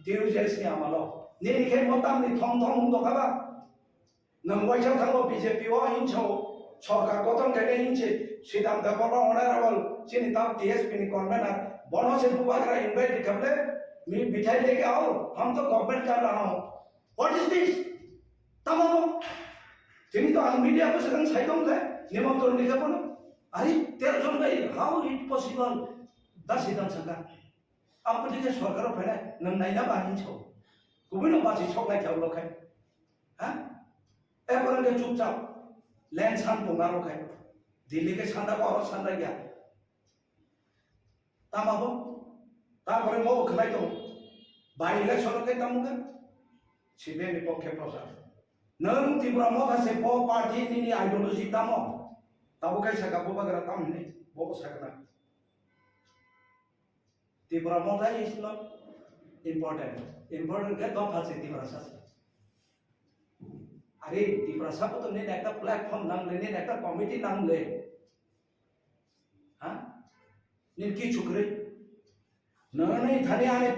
T U J S ni amalo. Nini khe mo tamni thom thom wngtokha ba? Nwng waisa thango B J P o hinso sorkar gothon khainai hinse Sridhar Debbarma honorable chini tam T S P ni convener bono se bubagra invite khamle mi bithai leke ao, hum to government kar raha hu. What is this? Tamo bo? Tini to ang media ko sedang sai tong le, nimantron ni kapono. Ari, tero jon bai, how it possible? Da sidang saka. Ang pwtwi khe sorkar o phainai, nwng naina ba hinwi sao. Kubui no basi sok nai khe ulo khai. Ha? Ekbar khe chupchap. Land san tong aro khai. Delhi khe sanda ko aro sanda ya. Tamo bo? Tarpore mo bo khlai tongo. By election o khe tamo khe? C P M ni pokhe prochar. Nwng Tipra Motha se bo party nini ideology tamo? Tabo khe saka bubagra tamo hinwi bo sakna. Tipra Motha is not important. Important khe dopha se Tiprasa se. Are, Tiprasa bo to nini ekta platform nang le, nini ekta committee nang le. Ha? Nini kichu kwrwi. Nini thani ani